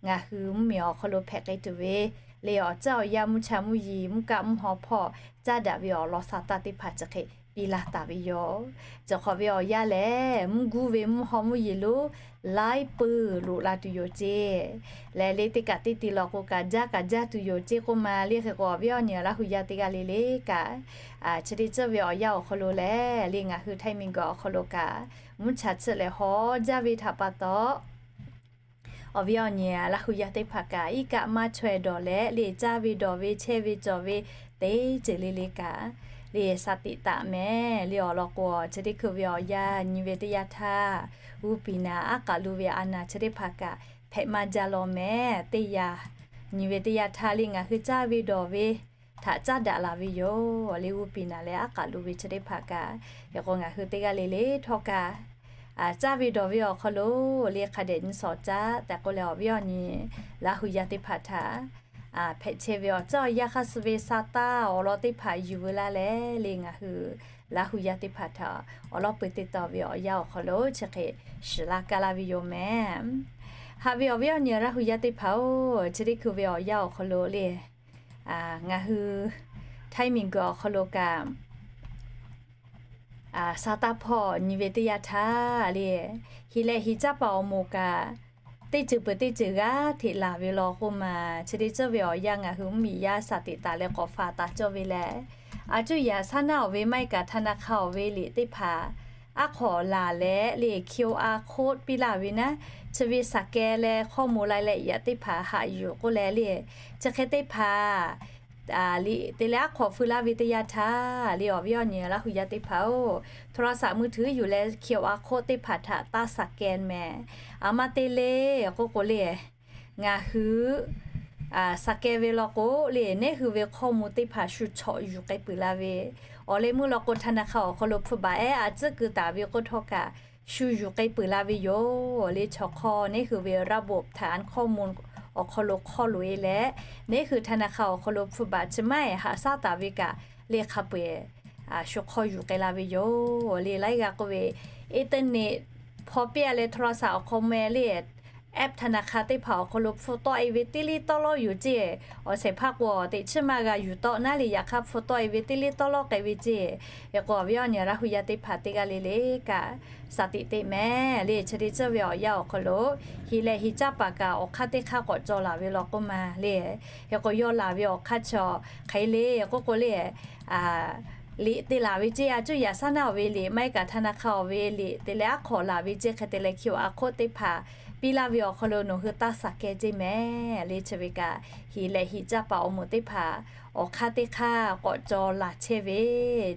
ngaˬ hui mvuhˇmiˬ awˬ hk'aw lo hpehꞈ k'ai tuˬ ve leh awˬ ceuˬ awˬ yanˇ mvuhˇ cha mvuhˇ yeˬ mvuhˇ kaˆ mvuhˇ haw hpawˇ caˉ daꞈ ve awˬ lawn sa taˇ teˇ hpaˍ chi hk'e piˇ laˇ taˍ ve yoˬ. Cawˬ hk'awꞈ ve awˬ yanˇ lehˬ, mvuhˇ guˇ ve mvuhˇ haw mvuhˇ yeˬ lo laiˉ peuˬ loꞈ la tuˬ yoˬ ceˇ. Leh leh teˇ kaꞈ teˇ te law k'o kaꞈ, jaˇ kaꞈ jaˇ tuˬ yoˬ ceˇ k'oˆ ma leh, hk'e k'o awˬ viˉ awˬ nyi Laˇ hu yaˇ teˇ g'aˇ le le kaꞈ, chi teˇ ceuˬ ve awˬ yanˇ awˬ hk'aw lo lehˬ, leh ngaˬ hui htaiˇ miˬguiˬ awˬ hk'aw lo kaꞈ mvuhˇ cha chiˆ leh haw jaˇ ve htaꞈ pa taw, awˬ viˉ awˬ nyi Laˇ hu yaˇ teˇ hpaˍ kaꞈ iˉ kaˆ maˇ chaweh dawˬ leh leh caˇ ve dawˬ ve chehˇ ve cawˬ ve teˇ ceuˬ le le kaꞈ, leh sa tiꞈ taˍ mehˍ leh awˬ lawn k'o, chi teˇ hkui ve awˬ yanˇ nyi ve teˇ yanˇ htaˇ, g'uˇ piˍ naˍ aˉ k'aꞈ lu ve a naˍ chi teˇ hpaˍ kaꞈ hpehꞈ maˇ jaˇ law mehˍ. Teˇ yanˇ nyi ve teˇ yanˇ htaˇ leh ngaˬ hui caˇ ve dawˬ ve htaꞈ caˉ daꞈ la ve yoˬ. Leh g'uˇ piˍ naˍ leh aˉ k'aꞈ lu ve chi teˇ hpaˍ kaꞈ, hk'e k'o ngaˬ hui teˇ g'aˇ le le htawˇ kaꞈ, caˇ ve dawˬ ve awˬ hk'aw lo leh hk'a dehꞈ nyi shawˍ caˉ tehꞈ k'oˆ leh, awˬ viˉ awˬ nyi Laˇ hu yaˇ teˇ hpaˍ htaꞈ hpehꞈ chehˇ ve awˬ ceuˬ awˬ yanˇ hk'aˇ suh ve sa taˇ awˬ lawn teˇ hpaˍ yuˬ veu laˇ leh, leh ngaˬ hui Laˇ hu yaˇ teˇ hpaˍ htaꞈ awˬ lawn peu teˇ tawn ve awˬ yanˇ awˬ hk'aw lo chi hk'e shiˍ laˇ kaˇ laˇ ve yoˬ mehˍ. Haꞈ ve awˬ viˉ awˬ nyi Laˇ hu yaˇ teˇ hpaˍ-oˬ, chi teˇ hkui ve awˬ yanˇ awˬ hk'aw lo leh ngaˬ hui htaiˇ miˬguiˬ awˬ hk'aw lo kaꞈ sa taˇ hpawˇ nyi ve teˇ yanˇ htaˇ leh, heˍ leh heˍ caˇ paˍ awˬ moˍ kaꞈ, teˇ ceuˬ peuˬ teˇ ceuˬ g'aˇ hteꞈ laˬ ve law k'oˆ ma, chi teˇ ceuˬ ve awˬ yanˇ ngaˬ hui mvuhˇmiˬ yaˇ sa tiꞈ taˍ leh k'awꞈ faˍ taˍ cawˇ ve leh, a cuˇ yaꞈ shaˉ naˆ awˬ ve maˇ heˆ kaꞈ ธนาคาร awˬ ve liꞈ teˇ hpaˍ aˉ hk'awꞈ laˬ leh leh QR code piˇ laˇ ve naˉ, chi ve สแกน leh ข้อมูลรายละเอียด teˇ hpaˍ haꞈ yuˬ k'oˆ leh leh, chi hk'e teˇ hpaˍ liꞈ te leh aˉ hk'awꞈ feu laˇ ve teˇ yanˇ htaˇ leh, awˬ viˉ awˬ nyi Laˇ hu yaˇ teˇ hpaˍ-oˬ, โทรศัพท์มือถือ yuˬ leh QR code teˇ hpaˍ htaꞈ taˇ สแกน mehˍ. A maˇ te le k'oˆ k'o leh, ngaˬ hui Saˍkeh ve law k'o le, neˉ hui ve hkawˇ mvuh teˇ hpaˍ shu chawꞈ yuˬ k'ai peuˬ la ve, awˬ leh meuˇ law k'o ธนาคาร awˬ hk'aw lo hpfuhˇ baˬ ehˉ a tcuhˉ keu taˍ ve k'oˆ htawˇ kaꞈ, shu yuˬ k'ai peuˬ la ve yoˬ le. Chaw hk'awˇ neˉ hui ve ระบบฐานข้อมูล awˬ hk'aw lo hk'awˇ loꞈ e leh, neˉ hui ธนาคาร awˬ hk'aw lo hpfuhˇ baˬ chi maˇ haꞈ shaˉ taˍ ve kaꞈ le, hk'a peu-eˬ shu hk'awˇ yuˬ k'ai la ve yoˬ le. Laiˉ g'aˇ k'oˆ ve, internet hpaw piˇ a leh โทรศัพท์ awˬ hk'aw meh le, app ธนาคาร teˇ hpaˍ awˬ hk'aw lo hpfuhˇ tawˆ e ve teˇ liˇ tawˇ lawˇ yoˬ ceˇ. Awˬ shehˍ hpaˇ k'o teꞈ chiˉ maˇ g'a yuˬ tawˆ naˉ le, yaꞈ hk'aˇ hpfuhˇ tawˆ e ve teˇ liˇ tawˇ lawˇ k'ai ve ceˇ. Hk'e k'o awˬ viˉ awˬ nyi Laˇ hu yaˇ teˇ hpaˍ teˇ g'aˇ le le kaꞈ, สติ teꞈ meh le. Chi teˇ ceuˬ ve awˬ yanˇ awˬ hk'aw lo, heˍ leh heˍ caˇ paˍ kaꞈ awˬ hk'aˇ teˇ hk'aˇ k'awꞈ caw laˬ ve law k'oˆ ma le. Hk'e k'o yaw laˬ ve awˬ hk'aˇ chi hk'e le k'oˆ k'o le, liꞈ te laˬ ve ceˇ, a cuˇ yaꞈ shaˉ naˉ awˬ ve liꞈ, maˇ heˆ kaꞈ ธนาคาร awˬ ve liꞈ te leh aˉ hk'awꞈ laˬ ve ceˇ, hk'e te leh คิวอาร์ โค้ด teˇ hpaˍ piˇ laˇ ve awˬ hk'aw lo nawˬ hui taˇ Saˍkeh ceˇ meh le. Chi ve kaꞈ heˍ leh heˍ caˇ paˍ awˬ moˍ teˇ hpaˍ awˬ hk'aˇ teˇ hk'aˇ k'awꞈ caw laˬ chehˇ ve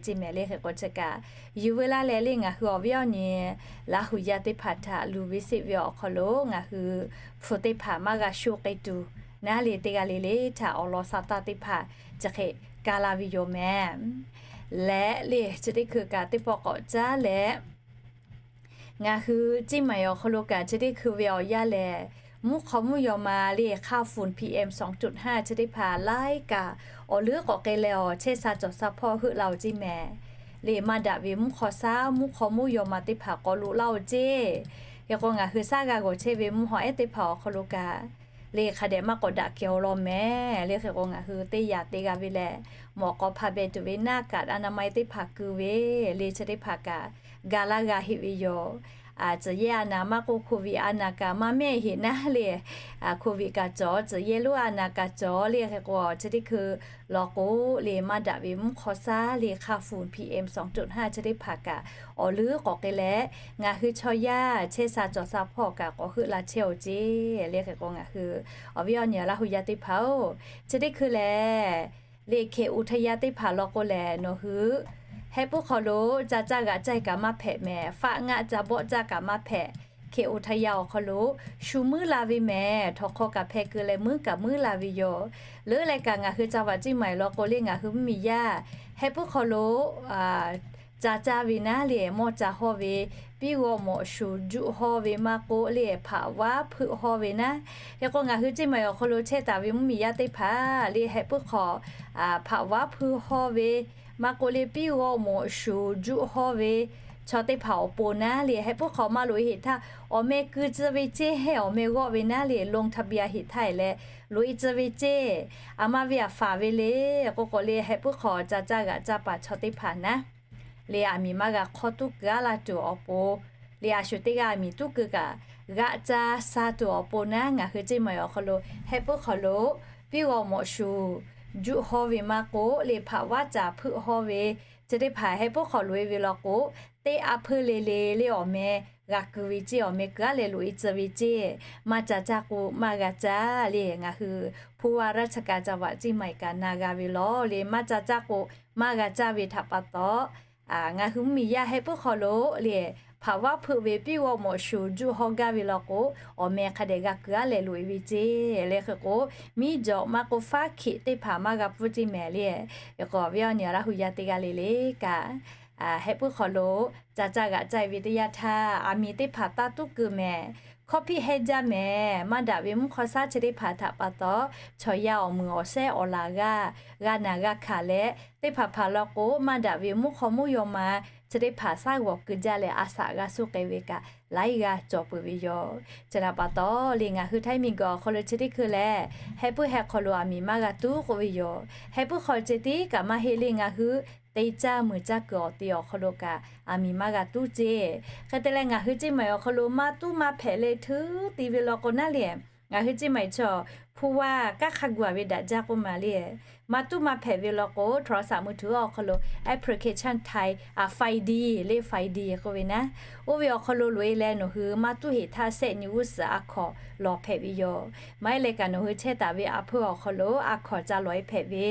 ceˇ meh le. Hk'e k'o chi kaꞈ yuˬ veu laˇ leh le, ngaˬ hui awˬ viˉ awˬ nyi Laˇ hu yaˇ teˇ hpaˍ htaꞈ luˬ ve seˆ ve awˬ hk'aw lo ngaˬ hui hpu teˇ hpaˍ maˇ g'a sho k'ai tuˬ naˉ le, teˇ g'aˇ le le htaꞈ awˬ lawn sa taˇ teˇ hpaˍ chi hk'e ka la ve yoˬ meh. Leh le chi teˇ hkui kaꞈ teˇ pawˆ k'awꞈ caˉ leh, ngaˬ hui Ceˇ maiˍ awˬ hk'aw lo kaꞈ chi teˇ hkui ve awˬ yanˇ lehˬ, mvuhˇ hk'aw mvuhˇ yaw ma le hk'a funˍ PM สองจุดห้า chi teˇ hpaˍ laiˉ kaꞈ awˬ leuˉ k'awꞈ k'ai leh awˬ chehˇ sha cawˬ sha hpawˇ heuˆ la-oˬ ceˇ meh. Le maˇ daꞈ ve mvuhˇ hk'aw shaˉ mvuhˇ hk'aw mvuhˇ yaw ma teˇ hpaˍ k'awꞈ loꞈ laˇ-oˬ ceˇ. Hk'e k'o ngaˬ hui shaˉ g'a g'awˬ chehˇ ve mvuhˇ haw ehˉ teˇ hpaˍ awˬ hk'aw lo kaꞈ le hk'a dehꞈ maˇ k'awꞈ daꞈ kehˬ-oˬ law meh. Le hk'e k'o ngaˬ hui teˇ yaꞈ te g'a ve lehˬ, mawꞈ k'aw hpa beh tuˬ ve หน้ากากอนามัย teˇ hpaˍ keu ve le chi teˇ hpaˍ kaꞈ ga laˇ g'a heˆ ve yoˬ. Tcuhˬ yehˇ a naˍ maˇ k'oˆ, โควิด a naˍ kaꞈ maˇ mehˆ heˆ naˉ le, โควิด kaꞈ cawˬ, tcuhˬ yehˇ lonˉ a naˍ kaꞈ cawˬ le. Hk'e k'o chi teˇ hkui law k'o le maˇ daꞈ ve mvuhˇ hk'aw shaˉ le hk'a funˍ PM สองจุดห้า chi teˇ hpaˍ kaꞈ awˬ leuˉ k'awꞈ k'ai leh, ngaˬ hui chaw yaˇ chehˇ sha cawˬ sha hpawˇ kaꞈ k'awꞈ heuˆ la chehˇ-oˬ ceˇ. Le hk'e k'o ngaˬ hui awˬ viˉ awˬ nyi Laˇ hu yaˇ teˇ hpaˍ-oˬ, chi teˇ hkui lehˬ le hkeh uˍ htaˇ yaˇ teˇ hpaˍ law k'o lehˬ, nawˬ hui hehˆ puiˉ hk'aw lo ca caˇ g'aꞈ caˇ kaꞈ maˇ hpehꞈ meh, faˆ ngaˆ ca bawˆ caˇ kaꞈ maˇ hpehꞈ. Hkeh uˍ htaˇ yaˇ awˬ hk'aw lo shu muiˉ la ve meh, htawnˍ hk'aw kaꞈ hpeh keu leh muiˉ kaꞈ muiˉ la ve yoˬ. Leuˉ leh kaꞈ ngaˬ hui ca vaꞈ Ceˇ maiˍ law k'o le ngaˬ hui mvuhˇmiˬ yaˇ hehˆ puiˉ hk'aw lo ca caˇ ve naˉ le, mawˇ ca hawˇ ve, piˉ g'awˇ mawꞈ shuˍ juˆ hawˇ ve maˇ k'oˆ le hpaꞈ vaˉ hpeuˆ hawˇ ve naˉ. Hk'e k'o ngaˬ hui Ceˇ maiˍ awˬ hk'aw lo chehˇ taˍ ve mvuhˇmiˬ yaˇ teˇ hpaˍ le hehˆ puiˉ hk'aw hpaꞈ vaˉ hpeuˆ hawˇ ve maˇ k'oˆ le piˉ g'awˇ mawꞈ shuˍ juˆ hawˇ ve chaw teˇ hpaˍ awˬ pon naˉ le hehˆ puiˉ hk'aw maˇ loꞈ e heˆ htaˇ, awˬ meh keu tcuh ve ceˇ, awˬ meh g'awˆ ve naˉ le ลงทะเบียน heˆ htaˇ e leh loꞈ e tcuh ve ceˇ. Aˬ ma ve aˬ faˍ ve le k'o k'o le hehˆ puiˉ hk'aw ca caˇ g'aꞈ caˇ paˍ chaw teˇ hpaˍ naˉ le aˬ miˍ maˇ g'a hk'awˇ tuˉ keu-a la tuˬ awˬ pon le a shu teˇ g'aˇ aˬ miˍ tuˉ keu kaꞈ g'aꞈ ca sha tuˬ awˬ pon naˉ ngaˬ hui Ceˇ maiˍ awˬ hk'aw lo hehˆ puiˉ hk'aw lo piˉ g'awˇ mawꞈ shuˍ juˆ hawˇ ve maˇ k'oˆ le hpaꞈ vaˉ ca hpeuˆ hawˇ ve chi teˇ hpaˍ hehˆ puiˉ hk'aw loꞈ e ve law k'o, teˇ a hpeuˇ le le le awˬ meh g'a keu ve ceˇ, awˬ meh keu-a leh loꞈ e tcuh ve ceˇ. Maˇ ca caˇ k'o maˇ g'a caˇ le ngaˬ hui ผู้ว่าราชการจังหวัดเชียงใหม่ kaꞈ na g'a ve law le maˇ ca caˇ k'o maˇ g'a caˇ ve htaꞈ pa taw, ngaˬ hui mvuhˇmiˬ yaˇ hehˆ puiˉ hk'aw lo le hpaꞈ vaˉ hpeuˆ ve piˉ g'awˇ mawꞈ shuˍ juˆ hawˇ gaˇ ve law k'o, awˬ meh hk'a dehꞈ g'a keu-a leh loꞈ e ve ceˇ. Le hk'e k'o, miˉ jawꞈ maˇ k'oˆ faˉ hkiꞈ teˇ hpaˍ maˇ g'a pfuhˇ ceˇ meh le. Hk'e k'o awˬ viˉ awˬ nyi Laˇ hu yaˇ teˇ g'aˇ le le kaꞈ, hehˆ puiˉ hk'aw lo ca caˇ g'aꞈ caˇ e ve teˇ yanˇ htaˇ aˬ miˍ teˇ hpaˍ taˇ tuˉ keu meh, hkawˇ hpiˆ hehnˇ jaˇ meh, maˇ daꞈ ve mvuhˇ hk'aw shaˉ chi teˇ hpaˍ htaꞈ pa taw, chaw yaˇ awˬ muiˬ awˬ shehˉ awˬ laˬ g'a, g'a naˬ g'a hkanˍ leh, teˇ hpaˍ hpaˍ law k'o maˇ daꞈ ve mvuhˇ hk'aw mvuhˇ yaw ma chi teˇ hpaˍ shaˉ g'awˬ keu jaˇ leh a shaꞈ g'a suh k'ai ve kaꞈ laiˉ g'aˇ cawˬ peuˬ ve yoˬ. Chi htaꞈ pa taw le ngaˬ hui Htaiˇ miˬguiˬ awˬ hk'aw lo chi teˇ hkui lehˬ, hehˆ puiˉ heh hk'aw lo aˬ miˍ maˇ g'a tuˉ k'oˆ ve yoˬ. Hehˆ puiˉ hk'aw ceh tiˉ kaꞈ maˇ heˆ le ngaˬ hui te caˇ muiˬ caˇ kuiˬ awˬ te awˬ hk'aw lo kaꞈ aˬ miˍ maˇ g'a tuˉ ceˇ. Hk'e te leh ngaˬ hui Ceˇ maiˍ awˬ hk'aw lo maˇ tuˉ maˇ hpehꞈ leh hteuˉ te ve law k'o naˉ le, ngaˬ hui Ceˇ maiˍ chaw ผู้ว่า kaˇ hk'a gu-a ve daꞈ jaˇ k'oˆ ma le. Maˇ tuˉ maˇ hpehꞈ ve law k'o โทรศัพท์มือถือ awˬ hk'aw lo application Thai, a, Find le Find k'oˆ ve naˉ, oˇ ve awˬ hk'aw lo loꞈ e leh nawˬ hui maˇ tuˉ heˆ htaˇ sehˆ nyi g'uˇ suhˍ a hkawnˍ lawˬ hpehꞈ ve yoˬ. Maˇ heˆ leh kaꞈ nawˬ hui chehˇ taˍ ve a hpeuˇ awˬ hk'aw lo a hkawnˍ ca lawˬ e hpehꞈ ve,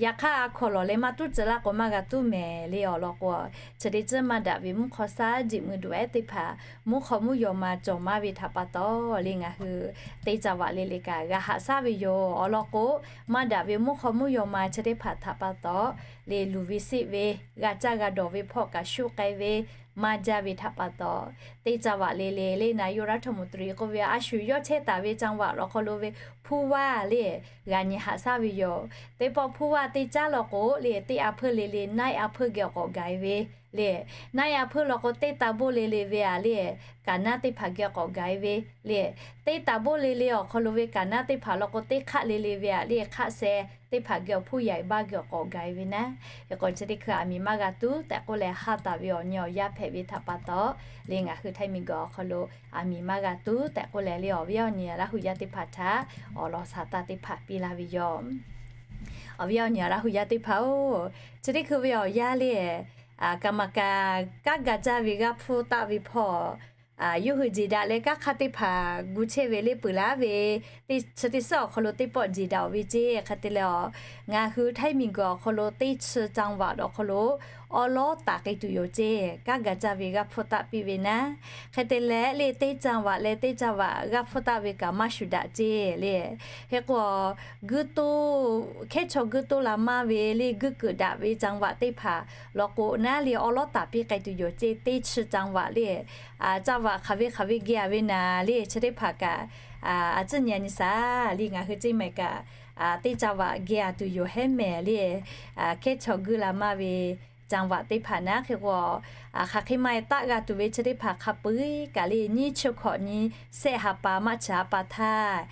yaꞈ hk'aˇ a hkawnˍ lawˬ leh maˇ tuˉ tcuh laˇ k'o maˇ g'a tuˉ mehˍ le awˬ lawn k'o, chi teˇ ceuˬ maˇ daꞈ ve mvuhˇ hk'aw shaˉ jeꞈ mui duˬ ehˉ teˇ hpaˍ mvuhˇ hk'aw mvuhˇ yaw ma cawˬ maˇ ve htaꞈ pa taw le ngaˬ hui te caˇ vaꞈ le le kaꞈ g'a haꞈ haˉ ve yoˬ. Awˬ lawn k'o, maˇ daꞈ ve mvuhˇ hk'aw mvuhˇ yaw ma chi teˇ hpaˍ htaꞈ pa taw, le luˬ ve seˆ ve, g'a caˇ g'a dawˬ ve hpawˇ kaꞈ shuˆ k'ai ve, maˇ jaˇ ve htaꞈ pa taw, teˇ จังหวัด le le le นายกรัฐมนตรี k'oˆ ve a shu yawˇ chehˇ taˍ ve จังหวัด awˬ hk'aw lo ve ผู้ว่า le g'a nyi haꞈ shaˉ ve yoˬ. Teˇ pawˆ ผู้ว่า teˇ caˉ law k'o le, teˇ a hpeuˇ le le นายอำเภอ geh awˬ k'awꞈ gaˬ e ve le, นายอำเภอ law k'o teˇ taˍ boˆ le le ve a le, คณะ teˇ hpaˍ geh awˬ k'awꞈ gaˬ e ve le, teˇ taˍ boˆ le le awˬ hk'aw lo ve คณะ teˇ hpaˍ law k'o teˇ hk'aˆ le le ve a le, hk'aˆ sheh teˇ hpaˍ geh awˬ ผู้ใหญ่บ้าน geh awˬ k'awꞈ gaˬ e ve naˉ. Hk'e k'o chi teˇ hkui aˬ miˍ maˇ g'a tuˉ tehꞈ k'oˆ leh haˉ taˍ ve awˬ nyi awˬ yanˇ hpehꞈ ve htaꞈ pa taw, le ngaˬ hui ไทย miˬguiˬ awˬ hk'aw lo aˬ miˍ maˇ g'a tuˉ tehꞈ k'oˆ leh le awˬ viˉ awˬ nyi Laˇ hu yaˇ teˇ hpaˍ htaꞈ awˬ lawn shaˍ taˇ teˇ hpaˍ piˇ laˇ ve yoˬ. Awˬ viˉ awˬ nyi Laˇ hu yaˇ teˇ hpaˍ-oˬ, chi teˇ hkui ve awˬ yanˇ le, กรรมการ kanˉ ga caˇ ve g'aˇ hpfuhˇ taˆ ve hpawˇ yawˇ hui jeˬ daꞈ leh kanˉ hk'aˇ teˇ hpaˍ gu chehˇ ve le peuˬ laˇ ve, teˇ chi teˇ suhˉ awˬ hk'aw lo teˇ pawˆ jeˬ daꞈ-oˬ ve ceˇ. Hk'e te leh a, ngaˬ hui ไทย miˬguiˬ awˬ hk'aw lo teˇ chi จังหวัด awˬ hk'aw lo awˉ lawˉ taˍ k'ai tuˬ yoˬ ceˇ. Kanˉ ga caˇ ve g'aˇ hpfuhˇ taˆ piˇ ve naˉ. Hk'e te leh le teˇ จังหวัด leh teˇ จังหวัด g'aˇ hpfuhˇ taˆ ve kaꞈ maˇ shuˍ daꞈ ceˇ le. Hk'e k'o, guˇ toˇ, hkehˉ chaw guˇ toˇ la maˇ ve le guˇ keunˍ daꞈ ve จังหวัด teˇ hpaˍ law k'o naˉ le awˉ lawˉ taˍ piˇ k'ai tuˬ yoˬ ceˇ. Teˇ chi จังหวัด le จังหวัด hk'aˬ ve hk'aˬ ve geh a ve naˍ le chi teˇ hpaˍ kaꞈ a tcuhˉ nyi a nyi shaˍ le ngaˬ hui ceˇ maˬ kaꞈ teˇ จังหวัด geh a tuˬ yoˬ hehˉ mehˍ le. Hkehˉ chaw guˇ la maˇ ve จังหวัด teˇ hpaˍ naˉ hk'e k'o, hk'aˬ hk'e maˇ e taˆ g'a tuˬ ve chi teˇ hpaˍ hk'a peu-eˬ kaꞈ le nyiˇ chi hkawꞈ nyi sehˆ ha pa maˇ chi ha pa htaˇ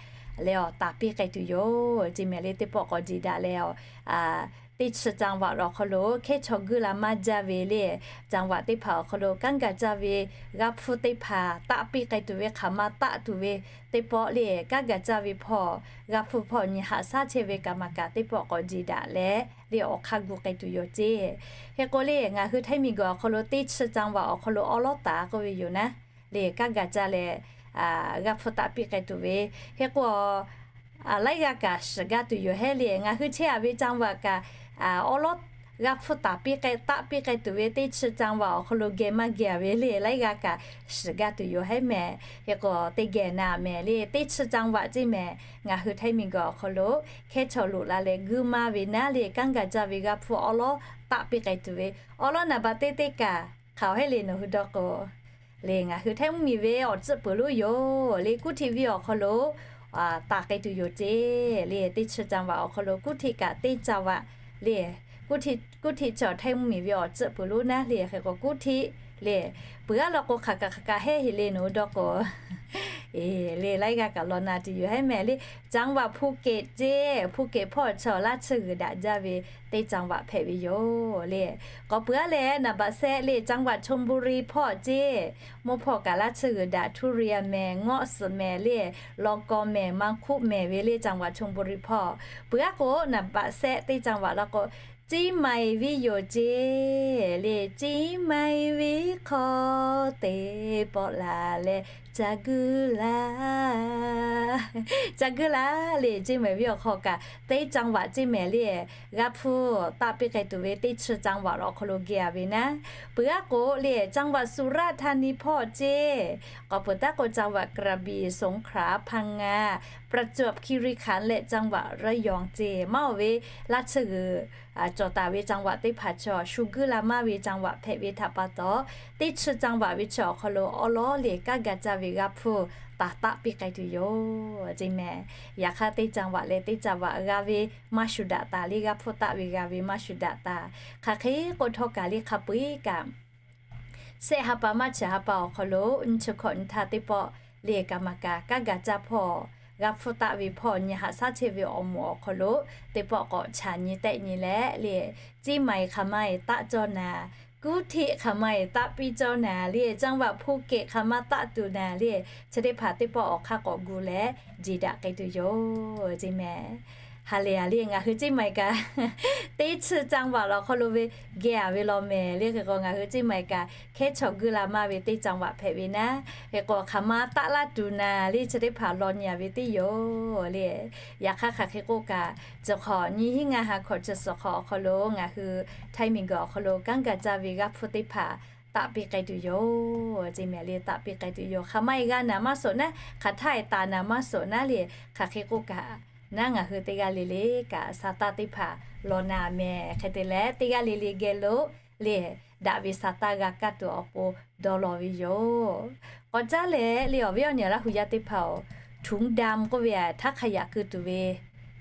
leh awˬ taˍ piˇ k'ai tuˬ yoˬ ceˇ mehˍ le. Teˇ pawˆ k'awꞈ jeˬ daꞈ leh a, teˇ chi จังหวัด awˬ hk'aw lo hkehˉ chaw guˇ la maˇ jaˇ ve le จังหวัด teˇ hpaˍ awˬ hk'aw lo kanˉ ga caˇ ve g'aˇ hpfuhˇ teˇ hpaˍ taˆ piˇ k'ai tuˬ ve hk'aˬ ma taˆ tuˬ ve teˇ pawˆ le kanˉ ga caˇ ve hpawˇ g'aˇ hpfuhˇ hpawˇ nyi haꞈ shaˉ chehˇ ve กรรมการ teˇ pawˆ k'awꞈ jeˬ daꞈ leh le awˬ hk'aˇ gu k'ai tuˬ yoˬ ceˇ. Hk'e k'o le ngaˬ hui ไทย miˬguiˬ awˬ hk'aw lo teˇ chi จังหวัด awˬ hk'aw lo awˉ lawˉ taˍ k'oˆ ve yoˬ naˉ le kanˉ ga caˇ leh g'aˇ hpfuhˇ taˆ piˇ k'ai tuˬ ve. Hk'e k'o, laiˉ g'aˇ kaꞈ shiˍ gaˇ tuˬ yoˬ hehˉ le ngaˬ hui chehˇ a ve จังหวัด kaꞈ awˉ lawˉ g'aˇ hpfuhˇ taˍ piˇ k'ai taˆ piˇ k'ai tuˬ ve teˇ chi จังหวัด awˬ hk'aw lo geh maˇ geh a ve le laiˉ g'aˇ kaꞈ shiˍ gaˇ tuˬ yoˬ hehˉ mehˍ. Hk'e k'o teˇ geh naˍ mehˍ le teˇ chi จังหวัด ceˇ mehˍ ngaˬ hui ไทย miˬguiˬ awˬ hk'aw lo hkehˉ chaw loꞈ la leh guˇ maˇ ve naˉ le kanˉ ga caˇ ve g'aˇ hpfuhˇ awˉ lawˉ taˆ piˇ k'ai tuˬ ve awˉ lawˉ naˍ baꞈ teˇ teˇ kaꞈ hk'aˬ hehˉ le nawˬ hui dawˇ k'o le ngaˬ hui ไทย mvuhˇmiˬ ve awˬ tcuhˆ peuˬ lonˉ yoˬ le kuˇ htiˆ viˇ awˬ hk'aw lo taˍ k'ai tuˬ yoˬ ceˇ le teˇ chi จังหวัด awˬ hk'aw lo kuˇ htiˆ kaꞈ teˇ จังหวัด le kuˇ htiˆ chi awˬ ไทย mvuhˇmiˬ ve awˬ tcuhˆ peuˬ lonˉ naˉ le hk'e k'o kuˇ htiˆ le peuˬ aˉ law k'o hk'aˬ kaꞈ hk'aˬ kaꞈ hehˉ heˍ le nawˬ hui dawˇ k'o le laiˉ g'aˇ kaꞈ law na tuˬ yoˬ hehˉ mehˍ le จังหวัดภูเก็ต ceˇ. ภูเก็ต hpawˇ chi awˬ laˇ tsuhˇ g'uiˬ daꞈ jaˇ ve teˇ จังหวัด hpehꞈ ve yoˬ le. K'awꞈ peuˬ aˉ leh naˍ baꞈ shehˆ le จังหวัดชลบุรี hpawˇ ceˇ. Mvuhˇ hpawˇ kaꞈ laˇ tsuhˇ g'uiˬ daꞈ ทุเรียน mehˍ, ngaw suhˍ mehˍ le, ลองกอง mehˍ, มังคุด mehˍ ve le จังหวัดชลบุรี hpawˇ. Peuˬ aˉ k'o naˍ baꞈ shehˆ teˇ จังหวัด law k'o เชียงใหม่ viˇ yoˬ ceˇ le เชียงใหม่ viˇ hk'aw teˇ pawˆ laˬ leh ca guˇ la ca guˇ la le เชียงใหม่ viˇ awˬ hk'aw kaꞈ teˇ จังหวัด ceˇ mehˍ le g'aˇ hpfuhˇ taˆ piˇ k'ai tuˬ ve teˇ chi จังหวัด awˬ hk'aw lo geh a ve naˉ. Peuˬ aˉ k'o le จังหวัดสุราษฎร์ธานี hpawˇ ceˇ. K'awꞈ peuˬ taˉ k'o จังหวัดกระบี่ สงขลา พังงา ประจวบคีรีขันธ์ leh จังหวัดระยอง ceˇ. Maˇ oˬ ve laˇ tsuhˇ g'uiˬ cawˬ taˍ ve จังหวัด teˇ hpaˍ chi awˬ shu guˇ la maˇ ve จังหวัด hpehꞈ ve htaꞈ pa taw, teˇ chi จังหวัด ve chi awˬ hk'aw lo awˉ lawˉ le kanˉ ga caˇ ve g'aˇ hpfuhˇ taˍ taˆ piˇ k'ai tuˬ yoˬ ceˇ mehˍ. Yaꞈ hk'aˇ teˇ จังหวัด leh teˇ จังหวัด g'a ve maˇ shu daꞈ taˍ le g'aˇ hpfuhˇ taˆ ve g'a ve maˇ shu daꞈ taˍ. Hk'aˬ hk'e k'o htawˇ kaꞈ le hk'a peu-eˬ kaꞈ shehˆ ha pa maˇ chi ha pa awˬ hk'aw lo nyi chi hkawꞈ nyi htaˇ teˇ pawˆ le กรรมการ kanˉ ga caˇ hpawˇ g'aˇ hpfuhˇ taˆ ve hpawˇ nyi haꞈ shaˉ chehˇ ve awˬ moˍ awˬ hk'aw lo teˇ pawˆ k'awꞈ chaꞈ nyi tehˆ nyi leh le เชียงใหม่ hk'aˬ ma e taˆ cawˇ naˍ, กรุงเทพ hk'aˬ ma e taˆ piˇ cawˇ naˍ le จังหวัดภูเก็ต hk'aˬ ma taˆ tuˬ naˍ le chi teˇ hpaˍ teˇ pawˆ awˬ hk'aˇ k'awꞈ gu leh jeˬ daꞈ k'ai tuˬ yoˬ ceˇ mehˍ. Ha lehˬ a le ngaˬ hui เชียงใหม่ kaꞈ teˇ chi จังหวัด awˬ hk'aw lo ve geh a ve law mehˍ le hk'e k'o ngaˬ hui เชียงใหม่ kaꞈ hkehˉ chaw guˇ la maˇ ve teˇ จังหวัด hpehꞈ ve naˉ. Hk'e k'o hk'aˬ ma taˆ laˇ tuˬ naˍ le chi teˇ hpaˍ law nyi a ve teˇ yoˬ le. Yaꞈ hk'aˇ hk'aˬ hk'e k'oˆ kaꞈ, chi hk'awꞈ nyi hiˉ ngaˇ ha hkawꞈ chi suhˍ hk'awꞈ awˬ hk'aw lo ngaˬ hui ไทย miˬguiˬ awˬ hk'aw lo kanˉ ga caˇ ve g'aˇ hpfuhˇ teˇ hpaˍ taˆ piˇ k'ai tuˬ yoˬ ceˇ mehˍ le taˆ piˇ k'ai tuˬ yoˬ. Hk'aˬ ma e g'a naˍ maˇ suhˍ naˉ, hk'aˬ htaˇ e taˍ naˍ maˇ suhˍ naˉ le hk'aˬ hk'e k'oˆ kaꞈ naˉ ngaˬ hui teˇ g'aˇ le le kaꞈ sa taˇ teˇ hpaˍ law na mehˍ. Hk'e te leh, teˇ g'aˇ le le geh lo le daꞈ ve sa taˇ g'a kaˇ tuˬ awˬ pon dawˇ law ve yoˬ. K'awꞈ caˉ leh le awˬ viˉ awˬ nyi Laˇ hu yaˇ teˇ hpaˍ-oˬ, ถุงดำ k'oˆ ve a htaˇ hk'a yaꞈ keu tuˬ ve,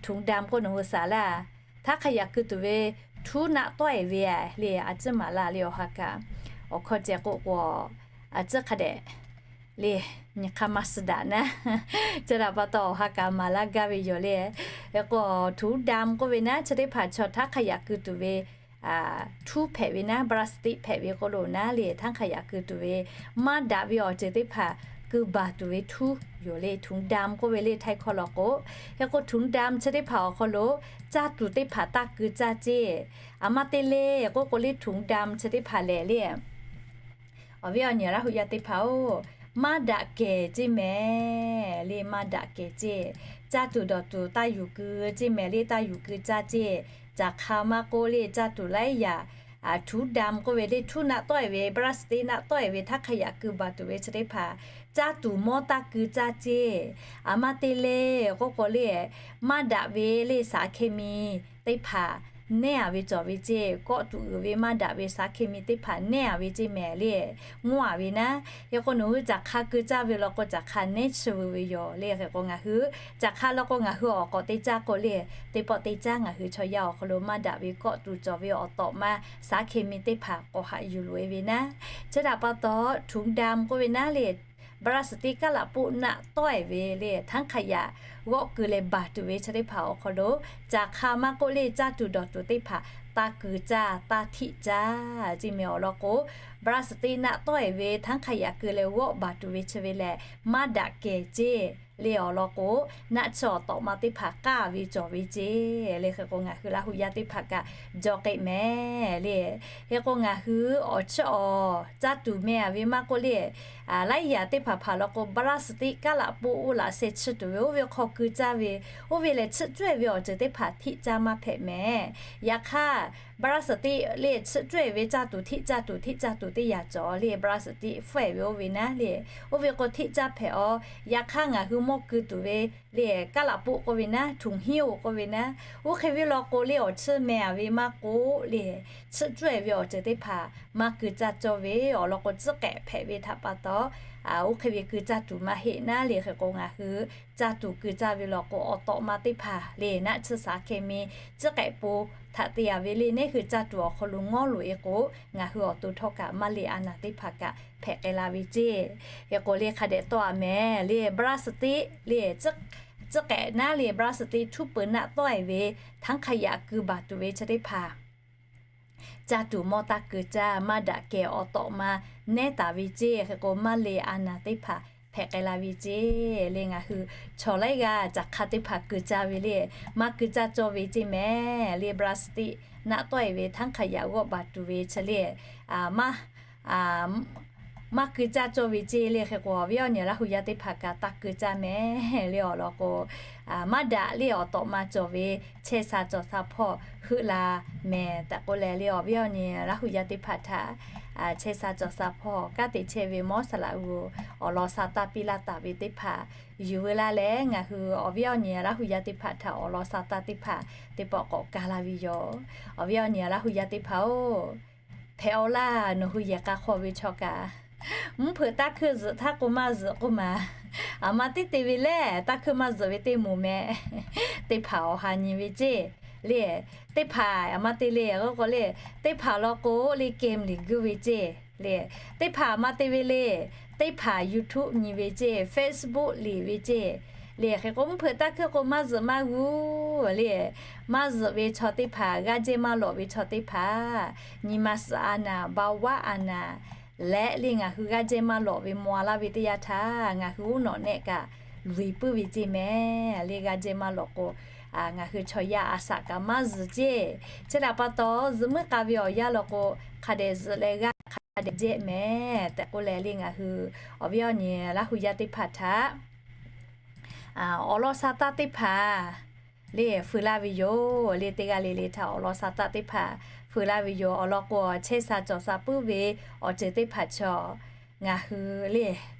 ถุงดำ k'oˆ nawˬ hui saˍ laˇ, htaˇ hk'a yaꞈ keu tuˬ ve htuˉ naˆ tawˆ e ve a le, a ciˉ maˍ laˇ le awˬ ha kaꞈ, awˬ hkawˇ ceh k'oˆ k'o, a ciˉ hk'a dehꞈ le, nyi hk'aˇ maˇ suh daꞈ naˉ, chi htaꞈ pa taw awˬ ha kaꞈ maˍ laˇ gaˇ ve yoˬ le. Hk'e k'o, ถุงดำ k'oˆ ve naˉ chi teˇ hpaˍ chaw htaˇ hk'a yaꞈ keu tuˬ ve htuˉ hpehꞈ ve naˉ, พลาสติก hpehꞈ ve k'oˆ lo naˉ le, htaˇ hk'a yaꞈ keu tuˬ ve maˇ daꞈ ve awˬ ceuˬ teˇ hpaˍ keu baˬ tuˬ ve htuˉ yoˬ le. ถุงดำ k'oˆ ve le ไทย hkawˇ law k'o, hk'e k'o ถุงดำ chi teˇ hpaˍ awˬ hk'aw lo caˇ tuˬ teˇ hpaˍ taˇ keu caˇ ceˇ. A maˇ te le k'oˆ k'o le ถุงดำ chi teˇ hpaˍ lehˬ le, awˬ viˉ awˬ nyi Laˇ hu yaˇ teˇ hpaˍ-oˬ, maˇ daꞈ kehˬ ceˇ mehˍ le, maˇ daꞈ kehˬ ceˇ. Caˇ tuˬ dawˬ tuˬ taˇ yuˬ keu ceˇ mehˍ le, taˇ yuˬ keu caˇ ceˇ. Caˬ hk'a maˇ k'oˆ le caˇ tuˬ laiˉ yaꞈ, ถุงดำ k'oˆ ve le htuˉ naˆ tawˆ e ve, พลาสติก naˆ tawˆ e ve htaˇ hk'a yaꞈ keu baˬ tuˬ ve chi teˇ hpaˍ caˇ tuˬ mawˇ taˇ keu caˇ ceˇ. A maˇ te le k'oˆ k'o le, maˇ daꞈ ve le สารเคมี teˇ hpaˍ nehˉ a ve cawˬ ve ceˇ, kawˆ tuˬ uiˍ ve maˇ daꞈ ve สารเคมี teˇ hpaˍ nehˉ a ve ceˇ mehˍ le, ngawˇ a ve naˉ. Hk'e k'o nawˬ hui caˬ hk'a keu caˇ ve law k'o caˬ hk'a nehˉ chi ve yoˬ le. Hk'e k'o ngaˬ hui caˬ hk'a law k'o ngaˬ hui awˬ k'awꞈ te caˇ k'o le, teˇ pawˆ te caˇ ngaˬ hui chaw yaˇ awˬ hk'aw lo maˇ daꞈ ve kawˆ tuˬ cawˬ ve awˬ tawꞈ ma สารเคมี teˇ hpaˍ k'awꞈ haꞈ yuˬ loꞈ e ve naˉ. Chi htaꞈ pa taw ถุงดำ k'oˆ ve naˉ le, พลาสติก kaˉ laꞈ poˆ naˆ tawˆ e ve le htaˇ hk'a yaꞈ g'awˆ keu leh baˬ tuˬ ve chi teˇ hpaˍ awˬ hk'aw lo, caˬ hk'a maˇ k'oˆ le caˇ tuˬ dawˬ tuˬ teˇ hpaˍ taˇ keu caˇ taˇ htiˆ caˇ ceˇ mehˍ awˬ lawn k'o, พลาสติก naˆ tawˆ e ve htaˇ hk'a yaꞈ keu leh g'awˆ baˬ tuˬ ve chi ve lehˬ maˇ daꞈ kehˬ ceˇ le awˬ lawn k'o, naˆ chi awˬ tawꞈ ma teˇ hpaˍ k'aˇ ve cawˬ ve ceˇ le. Hk'e k'o ngaˬ hui Laˇ hu yaˇ teˇ hpaˍ kaꞈ jaw k'ai mehˍ le. Hk'e k'o ngaˬ hui awˬ chiˇ awˬ caˇ tuˬ meh a ve maˇ k'oˆ le, laiˉ yaꞈ teˇ hpaˍ hpaˍ law k'o พลาสติก kaˉ laꞈ poˆ oˇ laꞈ sheh chiˇ tuˬ ve oˇ ve hk'aw keu caˇ ve, oˇ ve lehˬ chiˇ cawˇ e ve awˬ ceuˬ teħ hpaˍ htiˆ caˇ maˇ hpehꞈ mehˍ. Yaꞈ hk'aˇ พลาสติก le chiˇ cawˇ e ve caˇ tuˬ htiˆ caˇ tuˬ htiˆ caˇ tuˬ teˇ yaꞈ cawˬ le, พลาสติก fuhˇ e ve oˇ ve naˉ le, oˇ ve k'o htiˆ caˇ hpehꞈ aw. Yaꞈ hk'aˇ ngaˬ hui mawˇ keu tuˬ ve le kaˉ laꞈ poˆ k'oˆ ve naˉ, ถุงหิ้ว k'oˆ ve naˉ, oˇ hk'e ve law k'o le awˬ chiˇ meh a ve maˇ k'oˆ le, chiˇ cawˇ e ve awˬ ceuˬ teˇ hpaˍ maˇ keu caˇ cawˇ ve awˬ lawn k'o, tcuhˉ k'ehꞈ hpehꞈ ve htaꞈ pa taw, oˇ hk'e ve keu caˇ tuˬ maˇ heˆ naˉ le. Hk'e k'o ngaˬ hui caˇ tuˬ keu caˇ ve law k'o awˬ tawꞈ ma teˇ hpaˍ le naˆ tsuhˇ สารเคมี tcuhˉ k'ehꞈ po htaꞈ te a ve le, neˇ hui caˇ tuˬ awˬ hk'aw lo ngawˇ loꞈ e k'o, ngaˬ hui awˬ to htawˇ kaꞈ maˇ le a naˍ teˇ hpaˍ kaꞈ hpehꞈ k'ai la ve ceˇ. Hk'e k'o le hk'a dehꞈ tawˆ a mehˍ le, พลาสติก le tcuhˉ k'ehꞈ naˉ le พลาสติก htuˉ peu naˆ tawˆ e ve htaˇ hk'a yaꞈ keu baˬ tuˬ ve chi teˇ hpaˍ caˇ tuˬ mawˇ taˇ keu caˇ, maˇ daꞈ kehˬ awˬ tawꞈ ma nehˉ taˍ ve ceˇ. Hk'e k'o maˇ le a naˍ teˇ hpaˍ hpehꞈ k'ai la ve ceˇ le. Ngaˬ hui chaw laiˉ g'aˇ caˬ hk'a teˇ hpaˍ keu caˇ ve le, maˇ keu caˇ cawˇ ve ceˇ mehˍ le, พลาสติก naˆ tawˆ e ve htaˇ hk'a yaꞈ g'awˆ baˬ tuˬ ve chi le, maˇ keu caˇ cawˇ ve ceˇ le. Hk'e k'o awˬ viˉ awˬ nyi Laˇ hu yaˇ teˇ hpaˍ kaꞈ taˇ keu caˇ mehˍ le awˬ lawn k'o, maˇ daꞈ le awˬ tawꞈ ma cawˬ ve chehˇ sha cawˬ sha hpawˇ heuˆ la mehˍ tehꞈ k'oˆ leh le awˬ viˉ awˬ nyi Laˇ hu yaˇ teˇ hpaˍ htaꞈ chehˇ sha cawˬ sha hpawˇ kanˉ te chehˇ ve mawˇ saˍ laꞈ g'uˬ awˬ lawn sha taˇ piˇ laˇ taˍ ve teˇ hpaˍ yuˬ veu laˇ leh, ngaˬ hui awˬ viˉ awˬ nyi Laˇ hu yaˇ teˇ hpaˍ htaꞈ awˬ lawn sha taˇ teˇ hpaˍ teˇ pawˆ k'awꞈ ka la ve yoˬ. Awˬ viˉ awˬ nyi Laˇ hu yaˇ teˇ hpaˍ-oˬ, hpehꞈ aw laˇ. Nawˬ hui yehˬ k'a hk'aw ve chaw kaꞈ, mvuhˇ hpeuꞈ taˇ hkuiˇ zuhꞈ htaˇ k'o maˇ zuhꞈ k'oˆ ma, aˬ ma teˇ te ve lehˬ taˇ hkuiˇ maˇ zuhꞈ ve teˇ moˍ meh teˇ hpaˍ awˬ ha nyi ve ceˇ le. Teˇ hpaˍ aˬ ma te le k'oˆ k'o le, teˇ hpaˍ law k'o le เกม liꞈ guˇ ve ceˇ le. Teˇ hpaˍ aˬ ma te ve le, teˇ hpaˍ YouTube nyi ve ceˇ, Facebook liꞈ ve ceˇ le. Hk'e k'o mvuhˇ hpeuꞈ taˇ hkuiˇ k'o maˇ zuhꞈ maˇ g'uˇ le. Maˇ zuhꞈ ve chaw teˇ hpaˍ, g'aˇ jehˇ maˇ lawꞈ ve chaw teˇ hpaˍ, nyi ma suhˍ a naˍ, เบาหวาน a naˍ leh le ngaˬ hui g'aˇ jehˇ maˇ lawꞈ ve maw a laˇ ve teˇ yanˇ htaˇ ngaˬ hui uˉ nawꞈ nehˆ kaꞈ luˬ e puiˉ ve ceˇ mehˍ le. G'aˇ jehˇ maˇ lawꞈ k'o, ngaˬ hui chaw yaˇ a shaꞈ kaꞈ maˇ zuhꞈ ceˇ. Chi htaꞈ pa taw zuhꞈ muiˉ k'a ve awˬ yanˇ law k'o, hk'a dehꞈ zuhꞈ leh g'aˇ hk'a dehꞈ jehˇ mehˍ tehꞈ k'oˆ leh le ngaˬ hui awˬ viˉ awˬ nyi Laˇ hu yaˇ teˇ hpaˍ htaꞈ awˬ lawn sha taˇ teˇ hpaˍ le feu laˇ ve yoˬ le. Teˇ g'aˇ le le htaꞈ awˬ lawn sha taˇ teˇ hpaˍ feu laˇ ve yoˬ. Awˬ lawn k'o chehˇ sha cawˬ sha puiˉ ve awˬ ceuˬ teˇ hpaˍ chaw ngaˬ hui le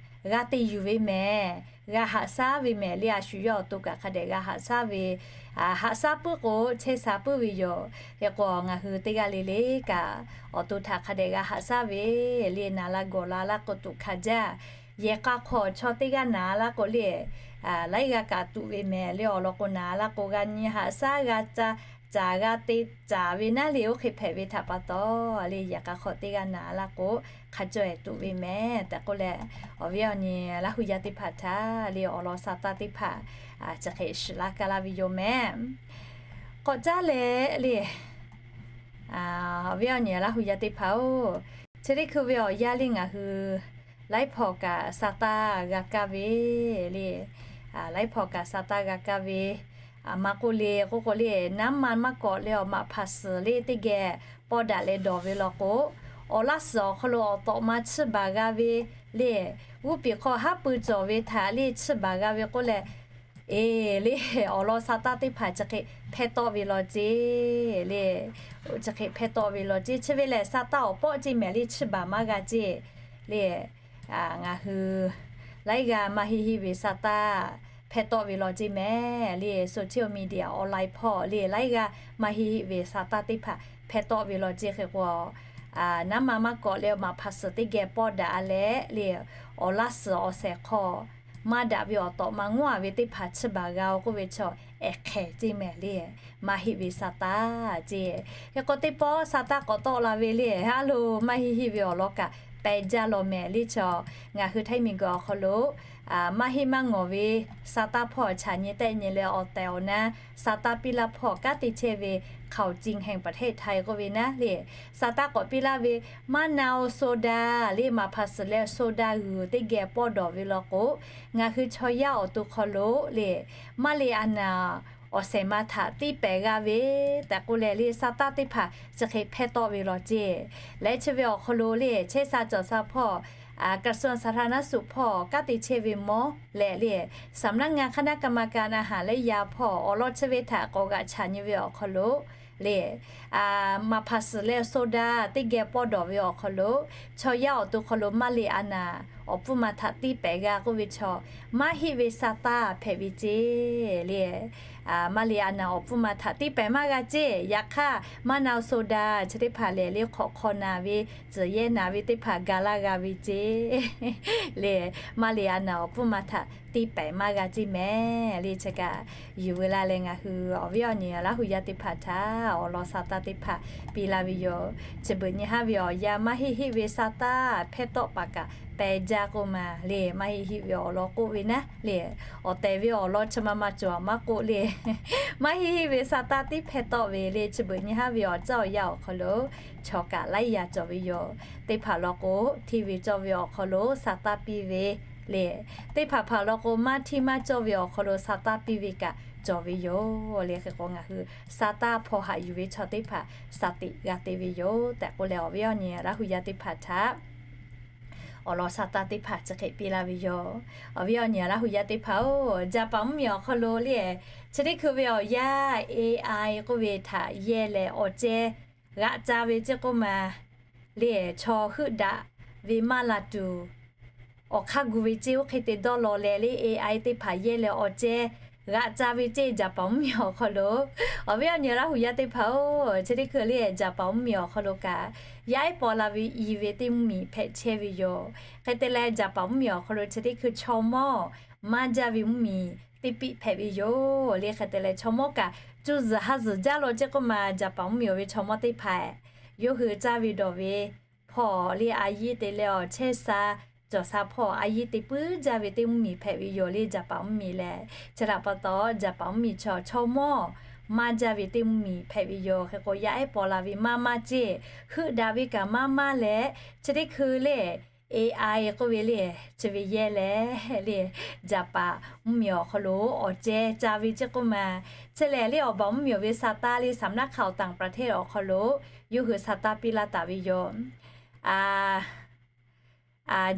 g'a te yuˬ ve mehˍ. g'a haꞈ shaˉ ve mehˍ le. A shu yawˇ awˬ to kaꞈ hk'a dehꞈ g'a haꞈ shaˉ ve, haꞈ shaˉ puiˉ k'o chehˇ sha puiˉ ve yoˬ. Hk'e k'o ngaˬ hui teˇ g'aˇ le le kaꞈ awˬ to htaꞈ hk'a dehꞈ g'a haꞈ shaˉ ve le. Naˍ la gawˬ la laˇ k'o tuꞈ hkanˍ jaˇ. Yehˬ k'a hk'aw chaw teˇ g'aˇ naˍ laˇ k'o le, laiˉ g'aˇ kaꞈ tuꞈ ve mehˍ le. Awˬ lawn k'o naˍ laˇ k'o g'a nyi haꞈ shaˉ g'a ca, caˍ g'a te caˍ ve naˉ le. Oˇ hk'e hpehꞈ ve htaꞈ pa taw le, yehˬ k'a hk'aw teˇ g'aˇ naˍ laˇ k'o hk'a caweh tuꞈ ve mehˍ tehꞈ k'oˆ leh, awˬ viˉ awˬ nyi Laˇ hu yaˇ teˇ hpaˍ htaꞈ le awˬ lawn sa taˇ teˇ hpaˍ chi hk'e shiˍ laˇ kaˇ laˇ ve yoˬ mehˍ. K'awꞈ caˉ leh le, awˬ viˉ awˬ nyi Laˇ hu yaˇ teˇ hpaˍ-oˬ, chi teˇ hkui ve awˬ yanˇ le ngaˬ hui laiˉ hpawnˬ kaꞈ sa taˇ g'a kaˇ ve le. Laiˉ hpawnˬ kaꞈ sa taˇ g'a kaˇ ve, maˇ k'oˆ le k'oˆ k'o le, naˉ ma maˇ kawꞈ leh awˬ maꞈ hpaˍ suhˍ le teˇ geh pawˇ daꞈ leh dawˬ ve law k'o, awˬ laˇ suhˍ awˬ hk'aw lo awˬ tawꞈ ma chiˇ baˬ g'a ve le. G'uˇ piˍ hk'aw haˉ pui cawˬ ve htaꞈ le chiˇ baˬ g'a ve k'oˆ leh, eˬ le, awˬ lawn sa taˇ teˇ hpaˍ chi hk'e hpehˇ tawˆ ve law ceˇ le. Chi hk'e hpehˇ tawˆ ve law ceˇ. Chi ve lehˬ sa taˇ awˬ pawˆ ceˇ mehˍ le, chiˇ baˬ maˇ g'a ceˇ le. Ngaˬ hui laiˉ g'aˇ maˇ heˆ heˆ ve sa taˇ hpehˇ tawˆ ve law ceˇ mehˍ le. Social media online hpawˇ le laiˉ g'aˇ maˇ heˆ heˆ ve sa taˇ teˇ hpaˍ hpehˇ tawˆ ve law ceˇ. Hk'e k'o, naˉ ma maˇ kawꞈ leh awˬ maꞈ hpaˍ suhˍ teˇ geh pawˇ daꞈ leh le, awˬ laˇ suhˍ awˬ shehˍ hk'aw maˇ daꞈ ve awˬ tawꞈ ma ngawˇ a ve teˇ hpaˍ chiˇ baˬ g'a-o k'oˆ ve chaw, ehˍ hk'ehˍ ceˇ mehˍ le. Maˇ heˆ ve sa taˇ ceˇ. Hk'e k'o teˇ pawˆ sa taˇ k'awꞈ tawˆ la ve le, a lo maˇ heˆ heˆ ve awˬ lawn kaꞈ peh jaˇ law mehˍ le. Chaw ngaˬ hui Htaiˇ miˬguiˬ awˬ hk'aw lo maˇ heˆ maˇ ngawˬ ve sa taˇ hpawˇ chaꞈ nyi tehˆ nyi leh awˬ tehˬ awˬ na sa taˇ piˇ laˇ hpawˇ kanˉ te chehˇ ve เขาจิงแห่งประเทศไทย k'oˆ ve naˉ le, sa taˇ k'awꞈ piˇ laˇ ve มะนาวโซดา le, maꞈ hpaˍ suhˍ leh โซดา g'uiˬ teˇ geh pawˇ dawˬ ve law k'o, ngaˬ hui chaw yaˇ awˬ to hk'aw lo le, maˇ le a naˍ awˬ shehˍ ma htaꞈ tiˇ pehˍ g'a ve tehꞈ k'oˆ leh le, sa taˇ teˇ hpaˍ chi hk'e hpehˇ tawˆ ve law ceˇ. Leh chi ve awˬ hk'aw lo le chehˇ sha cawˬ sha hpawˇ, กระทรวงสาธารณสุข hpawˇ kanˉ te chehˇ ve mawˇ leh le, สำนักงานคณะกรรมการอาหารและยา hpawˇ awˬ lawn chi ve htaꞈ k'awꞈ g'aꞈ chaꞈ nyi ve awˬ hk'aw lo le, maꞈ hpaˍ suhˍ leh โซดา teˇ geh pawˇ dawˬ ve awˬ hk'aw lo, chaw yaˇ awˬ to hk'aw lo maˇ le a naˍ awˬ pfuhˇ ma htaꞈ tiˇ pehˍ g'a k'oˆ ve chaw, maˇ heˆ ve sa taˇ hpehꞈ ve ceˇ le. Maˇ le a naˍ awˬ pfuhˇ ma htaꞈ tiˇ pehˍ maˇ g'a ceˇ. Yaꞈ hk'aˇ มะนาวโซดา chi teˇ hpaˍ lehˬ le, hk'awꞈ hk'aw naˍ ve, tcuhˬ yehˇ naˍ ve teˇ hpaˍ ga laˇ g'a ve ceˇ le. Maˇ le a naˍ awˬ pfuhˇ ma htaꞈ tiˇ pehˍ maˇ g'a ceˇ mehˍ le. Chi kaꞈ yuˬ veu la leh ngaˬ hui awˬ viˉ awˬ nyi Laˇ hu yaˇ teˇ hpaˍ htaꞈ awˬ lawn sa taˇ teˇ hpaˍ piˇ laˇ ve yoˬ. Chi beuꞈ nyi haˉ ve awˬ yanˇ maˇ heˆ heˆ ve sa taˇ hpehˇ tawˆ paˍ kaꞈ peh jaˇ k'oˆ ma le. Maˇ heˆ heˆ ve awˬ lawn k'oˆ ve naˉ le, awˬ tehˬ ve awˬ lawn chi ma ma cawˬ maˇ k'oˆ le. Maˇ heˆ heˆ ve sa taˇ tiˉ hpehˇ tawˆ ve le. Chi beuꞈ nyi haˉ ve awˬ caˇ awˬ yanˇ awˬ hk'aw lo chaw kaꞈ laiˉ yaꞈ cawˬ ve yoˬ. Teˇ hpaˍ law k'o, hteˇ ve cawˇ ve awˬ hk'aw lo sa taˇ piˇ ve le. Teˇ hpaˍ hpaˍ law k'o, maˇ hteˇ maˇ cawˇ ve awˬ hk'aw lo sa taˇ piˇ ve kaꞈ cawˬ ve yoˬ le. Hk'e k'o ngaˬ hui sa taˇ hpaw haꞈ yuˬ ve chaw teˇ hpaˍ sa tiꞈ g'a te ve yoˬ tehꞈ k'oˆ leh, awˬ viˉ awˬ nyi Laˇ hu yaˇ teˇ hpaˍ htaꞈ awˬ lawn sa taˇ teˇ hpaˍ chi hk'e piˇ laˇ ve yoˬ. Awˬ viˉ awˬ nyi Laˇ hu yaˇ teˇ hpaˍ-oˬ, Jaˍpaˍ mvuhˇmiˬ awˬ hk'aw lo le, chi teˇ hkui ve awˬ yanˇ A I k'oˆ ve htaꞈ yehˇ leh awˬ ceh g'aꞈ ca ve ceˇ k'oˆ ma le, chaw heuˆ daꞈ ve maˇ la tuˬ, awˬ hk'aˇ gu ve ceˇ. Oˇ hk'e te dawˇ law leh le, A I teˇ hpaˍ yehˇ leh awˬ ceh g'aꞈ ca ve ceˇ Jaˍpaˍ mvuhˇmiˬ awˬ hk'aw lo. Awˬ viˉ awˬ nyi Laˇ hu yaˇ teˇ hpaˍ-oˬ, chi teˇ hkui le Jaˍpaˍ mvuhˇmiˬ awˬ hk'aw lo kaꞈ yaˇ ehˉ paw la ve i ve teˇ mvuhˇmiˬ hpehꞈ chehˇ ve yoˬ. Hk'e te leh Jaˍpaˍ mvuhˇmiˬ awˬ hk'aw lo chi teˇ hkui chaw mawˇ maˇ jaˇ ve mvuhˇmiˬ teˇ piˆ hpehꞈ ve yoˬ le. Hk'e te leh chaw mawˇ kaꞈ cuˇ zuhˬ ha zuhˬ jaˇ law ceˇ k'oˆ ma, Jaˍpaˍ mvuhˇmiˬ awˬ ve chaw mawˇ teˇ hpaˍ yawˇ hui caˇ ve dawˬ ve hpawˇ le a yiˇ te leh awˬ chehˇ sha cawˬ sha hpawˇ a yiˇ te puiˉ jaˇ ve teˇ mvuhˇmiˬ hpehꞈ ve yoˬ le Jaˍpaˍ mvuhˇmiˬ lehˬ. Chi htaꞈ pa taw Jaˍpaˍ mvuhˇmiˬ chaw chaw mawˇ maˇ jaˇ ve teˇ mvuhˇmiˬ hpehꞈ ve yoˬ. Hk'e k'o yaˇ ehˉ paw la ve maˇ maˇ ceˇ, heuˆ daꞈ ve kaꞈ maˇ maˇ leh, chi teˇ hkui le A I k'oˆ ve le, chi ve yehˇ leh le Jaˍpaˍ mvuhˇmiˬ awˬ hk'aw lo awˬ ceh ca ve ceˇ k'oˆ ma. Chi lehˬ le awˬ baˬ mvuhˇmiˬ awˬ ve sa taˇ le สำนักข่าวต่างประเทศ awˬ hk'aw lo yawˇ hui sa taˇ piˇ laˇ taˍ ve yoˬ.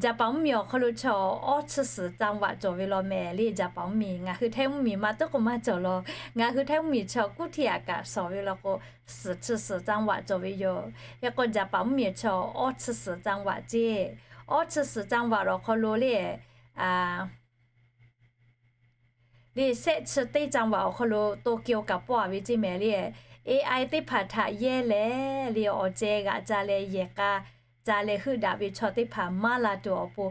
Jaˍpaˍ mvuhˇmiˬ awˬ hk'aw lo chaw awˇ chi suhˍ จังหวัด cawˬ ve law mehˍ le. Jaˍpaˍ mvuhˇmiˬ ngaˬ hui Htaiˇ mvuhˇmiˬ maˇ tuˉ k'o maˇ cawˬ law. Ngaˬ hui Htaiˇ mvuhˇmiˬ chaw kuˉ htiˇ aꞈ kaꞈ shawˍ ve law k'o, suhˍ chi suhˍ จังหวัด cawˬ ve yoˬ. Hk'e k'o Jaˍpaˍ mvuhˇmiˬ chaw awˇ chi suhˍ จังหวัด ceˇ. Awˇ chi suhˍ จังหวัด awˬ hk'aw lo le, le shehˆ chi teˇ caˇ vaꞈ awˬ hk'aw lo Tokyo kaꞈ pawˆ a ve ceˇ mehˍ le. AI teˇ hpaˍ htaꞈ yehˇ leh le awˬ ceh g'aꞈ ca leh yehˬ k'a ca leh heuˆ daꞈ ve chaw teˇ hpaˍ maˇ la tuˬ awˬ pon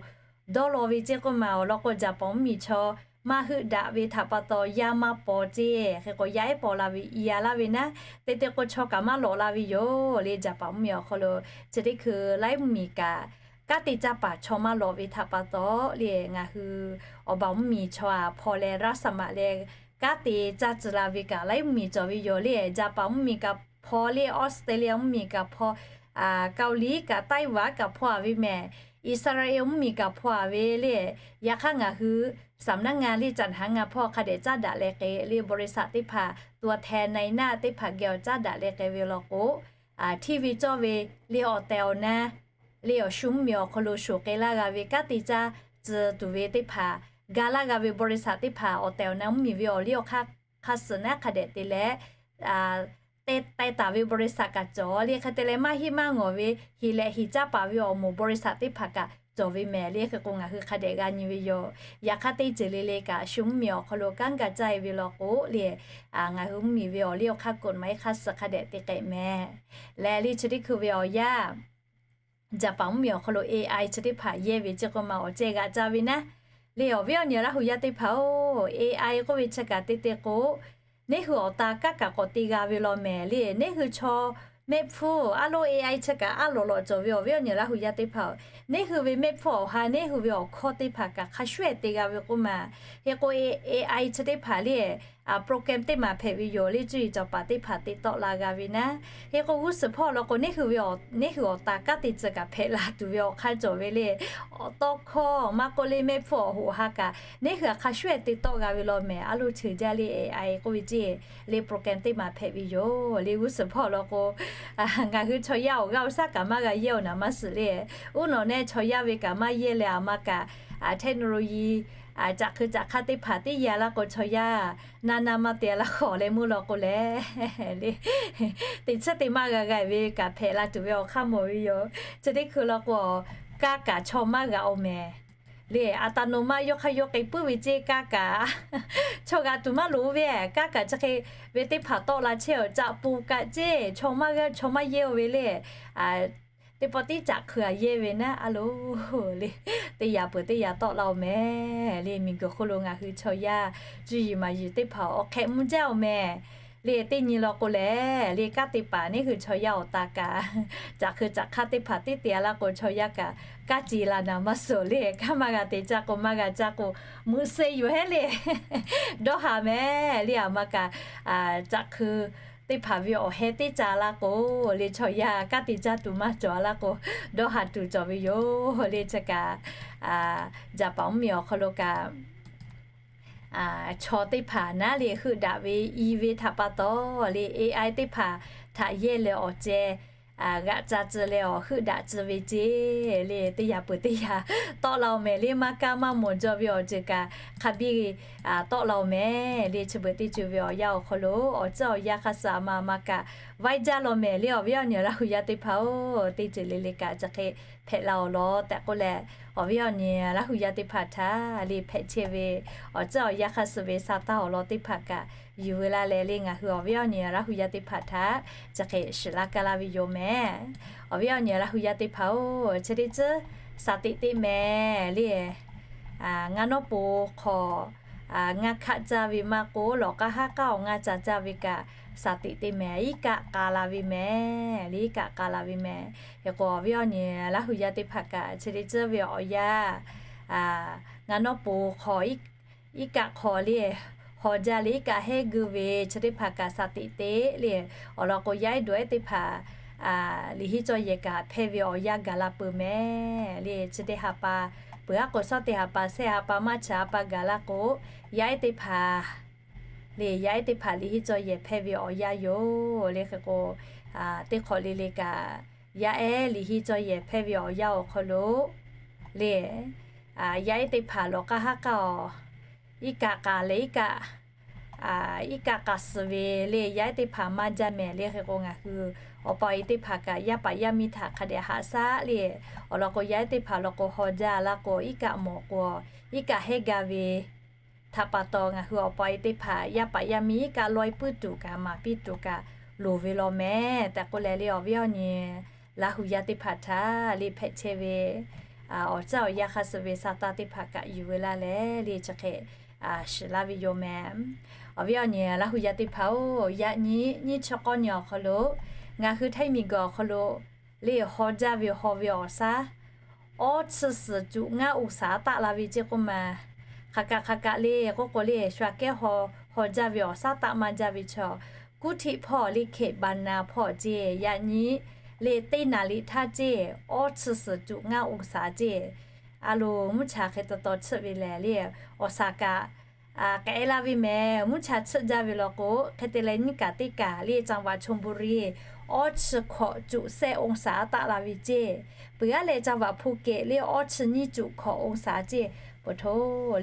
dawˇ law ve ceˇ k'oˆ ma. Awˬ lawn k'o, Japan mvuhˇmiˬ chaw maˇ heuˆ daꞈ ve htaꞈ pa taw yaˇ maˇ paw ceˇ. Hk'e k'o yaˇ ehˉ paw la ve i a laˇ ve naˉ, te te k'o chaw kaꞈ maˇ lawꞈ la ve yoˬ le. Japan mvuhˇmiˬ awˬ hk'aw lo chi teˇ hkui laiˉ mvuhˇmiˬ kaꞈ kanˉ te caˇ paˍ chaw maˇ lawꞈ ve htaꞈ pa taw le, ngaˬ hui awˬ baˬ mvuhˇmiˬ chaw a hpaw leh raˇ saˍ maꞈ leh kanˉ te caˇ tcuh la ve kaꞈ laiˉ mvuhˇmiˬ cawˬ ve yoˬ le. Japan mvuhˇmiˬ kaꞈ hpaw le, Australia mvuhˇmiˬ kaꞈ hpaw, Kaoˍliˇ kaꞈ Taiwan kaꞈ hpaw a ve mehˍ, Israel mvuhˇmiˬ kaꞈ hpaw a ve le. Yaꞈ hk'aˇ ngaˬ hui saˍ naˉ ngaˇ le caꞈ haˉ ngaˇ hpawˇ hk'a dehꞈ caˉ daꞈ leh k'e le บริษัท teˇ hpaˍ ตัวแทนนายหน้า teˇ hpaˍ geh awˬ caˉ daꞈ leh k'e ve law k'o, hteˇ ve cawˇ ve le awˬ tehˬ awˬ na le awˬ shu mvuhˇmiˬ awˬ hk'aw lo shoˍ k'ai laˇ g'a ve kanˉ te caˇ tcuh tuˬ ve teˇ hpaˍ ga laˇ g'a ve บริษัท teˇ hpaˍ awˬ tehˬ awˬ na mvuhˇmiˬ ve awˬ liˇ awˬ hk'aˇ hk'a suhˍ naˉ hk'a dehꞈ te leh te taˍ ve บริษัท kaꞈ cawˬ le. Hk'e te leh maˇ heˆ maˇ ngawˬ ve heˍ leh heˍ caˇ paˍ ve awˬ moˍ บริษัท teˇ hpaˍ kaꞈ cawˬ ve mehˍ le. Hk'e k'o ngaˬ hui hk'a dehꞈ g'a nyi ve yoˬ. Yaꞈ hk'aˇ teˇ ceuˬ le le kaꞈ shu mvuhˇmiˬ awˬ hk'aw lo kanˉ ga caˇ e ve law k'o le, ngaˬ hui mvuhˇmiˬ ve awˬ liˇ awˬ hk'aˇ กฎหมาย hk'a suhˍ hk'a dehꞈ te k'ai mehˍ. Leh le chi teˇ hkui ve awˬ yanˇ Japan mvuhˇmiˬ awˬ hk'aw lo AI chi teˇ hpaˍ yehˇ ve ceˇ k'oˆ ma awˬ ceh g'aꞈ ca ve naˉ le. Awˬ viˉ awˬ nyi Laˇ hu yaˇ teˇ hpaˍ-oˬ, AI k'oˆ ve chi kaꞈ te te k'o neˇ hui awˬ ta kanˉ kaꞈ k'awꞈ te g'a ve law mehˍ le. Neˇ hui chaw mehˆ hpfuhˇ a lo AI chi kaꞈ a lawꞈ lawꞈ cawˬ ve awˬ viˉ awˬ nyi Laˇ hu yaˇ teˇ hpaˍ-oˬ, neˇ hui ve mehˆ hpfuhˇ awˬ ha neˇ hui ve awˬ hkawˇ teˇ hpaˍ kaꞈ hk'a shuˉ-ehˍ te g'a ve k'oˆ ma. Hk'e k'o AI chi teˇ hpaˍ le program teˇ maˬ hpehꞈ ve yoˬ le. Cuˇ yiˍ cawˬ paˍ teˇ hpaˍ te tawˆ la g'a ve naˉ. Hk'e k'o g'uˇ suhˍ hpawˇ law k'o neˇ hui ve, neˇ hui awˬ ta kanˉ te tcuh kaꞈ hpehꞈ la tuˬ ve awˬ hk'aˇ cawˬ ve le. Awˬ tawˇ hkawˇ maˇ k'oˆ le mehˆ hpfuhˇ awˬ hoꞈ ha kaꞈ neˇ hui hk'a shuˉ-ehˍ te tawˆ g'a ve law mehˍ. A lo cheuˬ jaˇ le AI k'oˆ ve ceˇ le program teˇ maˬ hpehꞈ ve yoˬ le. G'uˇ suhˍ hpawˇ law k'o ngaˬ hui chaw yaˇ awˬ g'aˇ awˬ shaˉ kaꞈ maˇ g'a yehˇ-oˬ naˍ maˇ suhˍ le. Uˉ nawˬ nehˆ chaw yaˇ ve kaꞈ maˇ yehˇ leh a ma kaꞈ technology caꞈ hk'eu caꞈ hk'aˇ teˇ hpaˍ teˇ ya laˇ k'o chaw yaˇ naˇ naˇ maˇ te laˇ hk'awꞈ leh meuˇ law k'o lehˬ le teˇ chiˉ te maˇ g'a g'a ve kaꞈ hpehꞈ la tuˬ ve awˬ hk'aˇ mawˬ ve yoˬ. Chi teˇ hkui law k'o kaˇ kaꞈ chaw maˇ g'a-oˬ mehˍ le. A ta naw maˇ yawˇ hk'aˇ yawˇ k'ai puiˉ ve ceˇ kaˇ kaꞈ chaw g'a tuˬ maˇ loˍ ve kaˇ kaꞈ chi hk'e ve teˇ hpaˍ tawˆ la chehˇ-oˬ. Caꞈ pu kaꞈ ceˇ chaw maˇ g'a chaw maˇ yehˇ-oˬ ve le. Teˇ pawˆ tiˉ caꞈ hk'eu a yehˇ ve naˉ a lo le teˇ yaꞈ peuˬ teˇ yaꞈ tawˆ la-oˬ mehˍ le. Miˬguiˬ hk'oˆ lo ngaˬ hui chaw yaˇ cuˇ yiˍ maˍ yiˍ teˇ hpaˍ awˬ hk'ehꞈ mvuh jaˇ-oˬ mehˍ le. Teˇ nyi law k'o lehˬ le kanˉ te paˍ neˇ hui chaw yaˇ awˬ ta kaꞈ caꞈ hk'eu caꞈ hk'aˇ teˇ hpaˍ tiˉ te a laˇ k'o chaw yaˇ kaꞈ kanˉ ce la naˍ maˇ suhˍ le. Kanˉ maˇ g'a te caˇ k'o maˇ g'a caˇ k'o meuꞈ se yoˬ heˉ le dawˇ haˍ mehˍ le. A ma kaꞈ caꞈ hk'eu teˇ hpaˍ ve awˬ heh teˇ ca laˇ k'o le chaw yaˇ kanˉ te caˇ tuˬ maˇ cawˬ a laˇ k'o dawˇ haˍ tuˬ cawˬ ve yoˬ le. Chi kaꞈ Japan mvuhˇmiˬ awˬ hk'aw lo kaꞈ chaw teˇ hpaˍ naˉ le heuˆ daꞈ ve i ve htaꞈ pa taw le AI teˇ hpaˍ htaꞈ yehˇ leh awˬ ceh g'aꞈ ca tcuh leh awˬ heuˆ daꞈ tcuh ve ceˇ le. Teˇ yaꞈ peuˬ teˇ yaꞈ tawˆ la-oˬ mehˍ le. Maˇ kaˇ maˇ mawˬ jaw ve awˬ ceuˬ kaꞈ hk'a biˇ tawˆ la-oˬ mehˍ le. Chi beuꞈ teˇ ceuˬ ve awˬ yanˇ awˬ hk'aw lo awˬ ceuˬ awˬ yanˇ hk'a suhˍ a ma a ma kaꞈ vaiˇ jaˇ law mehˍ le. Awˬ viˉ awˬ nyi Laˇ hu yaˇ teˇ hpaˍ-oˬ, teˇ ceuˬ le le kaꞈ chi hk'e hpehꞈ la-oˬ law tehꞈ k'oˆ leh, awˬ viˉ awˬ nyi Laˇ hu yaˇ teˇ hpaˍ htaꞈ le hpehꞈ chehˇ ve awˬ ceuˬ awˬ yanˇ hk'a suhˍ ve sa taˇ awˬ lawn teˇ hpaˍ kaꞈ yuˬ veu laˇ leh le ngaˬ hui awˬ viˉ awˬ nyi Laˇ hu yaˇ teˇ hpaˍ htaꞈ chi hk'e shiˍ laˇ kaˇ laˇ ve yoˬ mehˍ. Awˬ viˉ awˬ nyi Laˇ hu yaˇ teˇ hpaˍ-oˬ, chi teˇ tcuhˉ saˍ teꞈ teˇ mehˍ le. Ngaˇ nawˉ po hk'aw ngaˇ hkaˆ caˇ ve maˇ k'oˆ, lawˬ k'aˇ haˉ k'aˇ awˬ ngaˇ ca caˇ ve kaꞈ saˍ teꞈ teˇ mehˍ. Iˉ kaˆ k'a la ve mehˍ le, iˉ kaˆ k'a la ve mehˍ. Hk'e k'o awˬ viˉ awˬ nyi Laˇ hu yaˇ teˇ hpaˍ kaꞈ chi teˇ tcuhˉ ve awˬ yanˇ ngaˇ nawˉ po hk'aw iˉ kaˆ hk'aw le haw jaˇ le iˉ kaˆ hehˉ geu ve chi teˇ hpaˍ kaꞈ saˍ teꞈ teˇ le. Awˬ lawn k'o yaˇ ehˉ dawˬ ehˉ teˇ hpaˍ liꞈ henˇ cawˇ yehˬ kaꞈ hpehˇ ve awˬ yanˇ gaˬ la peuˬ mehˍ le. Chi teˇ ha pa peuˬ aˉ k'o shawˉ teˇ ha pa shehˆ ha pa maˇ chi ha pa gaˬ laˇ k'o, yaˇ ehˉ teˇ hpaˍ le yaˇ ehˉ teˇ hpaˍ liꞈ henˇ cawˇ yehˬ hpehˇ ve awˬ yanˇ yoˬ le. Hk'e k'o teˇ hk'awꞈ le le kaꞈ yaˇ ehˉ liꞈ henˇ cawˇ yehˬ hpehˇ ve awˬ yanˇ awˬ hk'aw lo le yaˇ ehˉ teˇ hpaˍ lawˬ k'aˇ haˉ k'aˇ awˬ iˉ kaˆ k'a leh iˉ kaˆ iˉ kaˆ k'a suh ve le yaˇ ehˉ teˇ hpaˍ maˇ jaˇ mehˍ le. Hk'e k'o ngaˬ hui awˬ pa awˬ e teˇ hpaˍ kaꞈ yaˇ paˍ yaˇ miˇ htaꞈ hk'a dehꞈ haꞈ shaˉ le. Awˬ lawn k'o yaˇ ehˉ teˇ hpaˍ lawn k'o haw jaˇ laˇ k'o iˉ kaˆ mawˬ k'o iˉ kaˆ hehˉ gaˇ ve htaꞈ pa taw ngaˬ hui awˬ pa e teˇ hpaˍ yaˇ paˍ yaˇ miˇ kaꞈ lawˇ e puiˉ tuˬ kaꞈ maˍ piˇ tuˬ kaꞈ loˍ ve law mehˍ tehꞈ k'oˆ leh le awˬ viˉ awˬ nyi Laˇ hu yaˇ teˇ hpaˍ htaꞈ le hpehꞈ chehˇ ve awˬ caˇ awˬ yanˇ hk'a suh ve sa taˇ teˇ hpaˍ kaꞈ yuˬ ve laˇ leh le chi hk'e shiˍ laˇ ve yoˬ mehˍ. Awˬ viˉ awˬ nyi Laˇ hu yaˇ teˇ hpaˍ-oˬ, yaꞈ nyi nyiˇ chi k'awˇ nyi awˬ hk'aw lo ngaˬ hui Htaiˇ miˬguiˬ awˬ hk'aw lo le haw jaˇ ve haw ve awˬ shaˉ awˇ chi suhˍ cuꞈ ngaˇ องศา taˆ la ve ceˇ k'oˆ ma. Hk'aˬ kaꞈ hk'aˬ kaꞈ le k'oˆ k'o le shu aꞈ kehˉ haw haw jaˇ ve awˬ shaˉ taˆ maˇ jaˇ ve chaw, kuˉ htiˆ hpawˇ le hkeꞈ baˬ naˍ hpawˇ ceˇ yaꞈ nyi le teˇ naˍ liꞈ htaˇ ceˇ awˇ chi suhˍ cuꞈ ngaˇ องศา ceˇ. A loˍ mvuhˇ cha hk'e taw taw chiˆ ve lehˬ le awˬ shaˍ kaꞈ k'ai la ve mehˍ. Mvuhˇ cha chiˆ jaˇ ve law k'o hk'e te leh nyiˇ kaꞈ teˇ kaꞈ le จังหวัดชลบุรี awˇ chi hkawꞈ cuꞈ shehˆ องศา taˆ la ve ceˇ. Peuˬ aˉ leh จังหวัดภูเก็ต le awˇ chi nyiˇ cuꞈ hkawꞈ องศา ceˇ. Peuˬ hto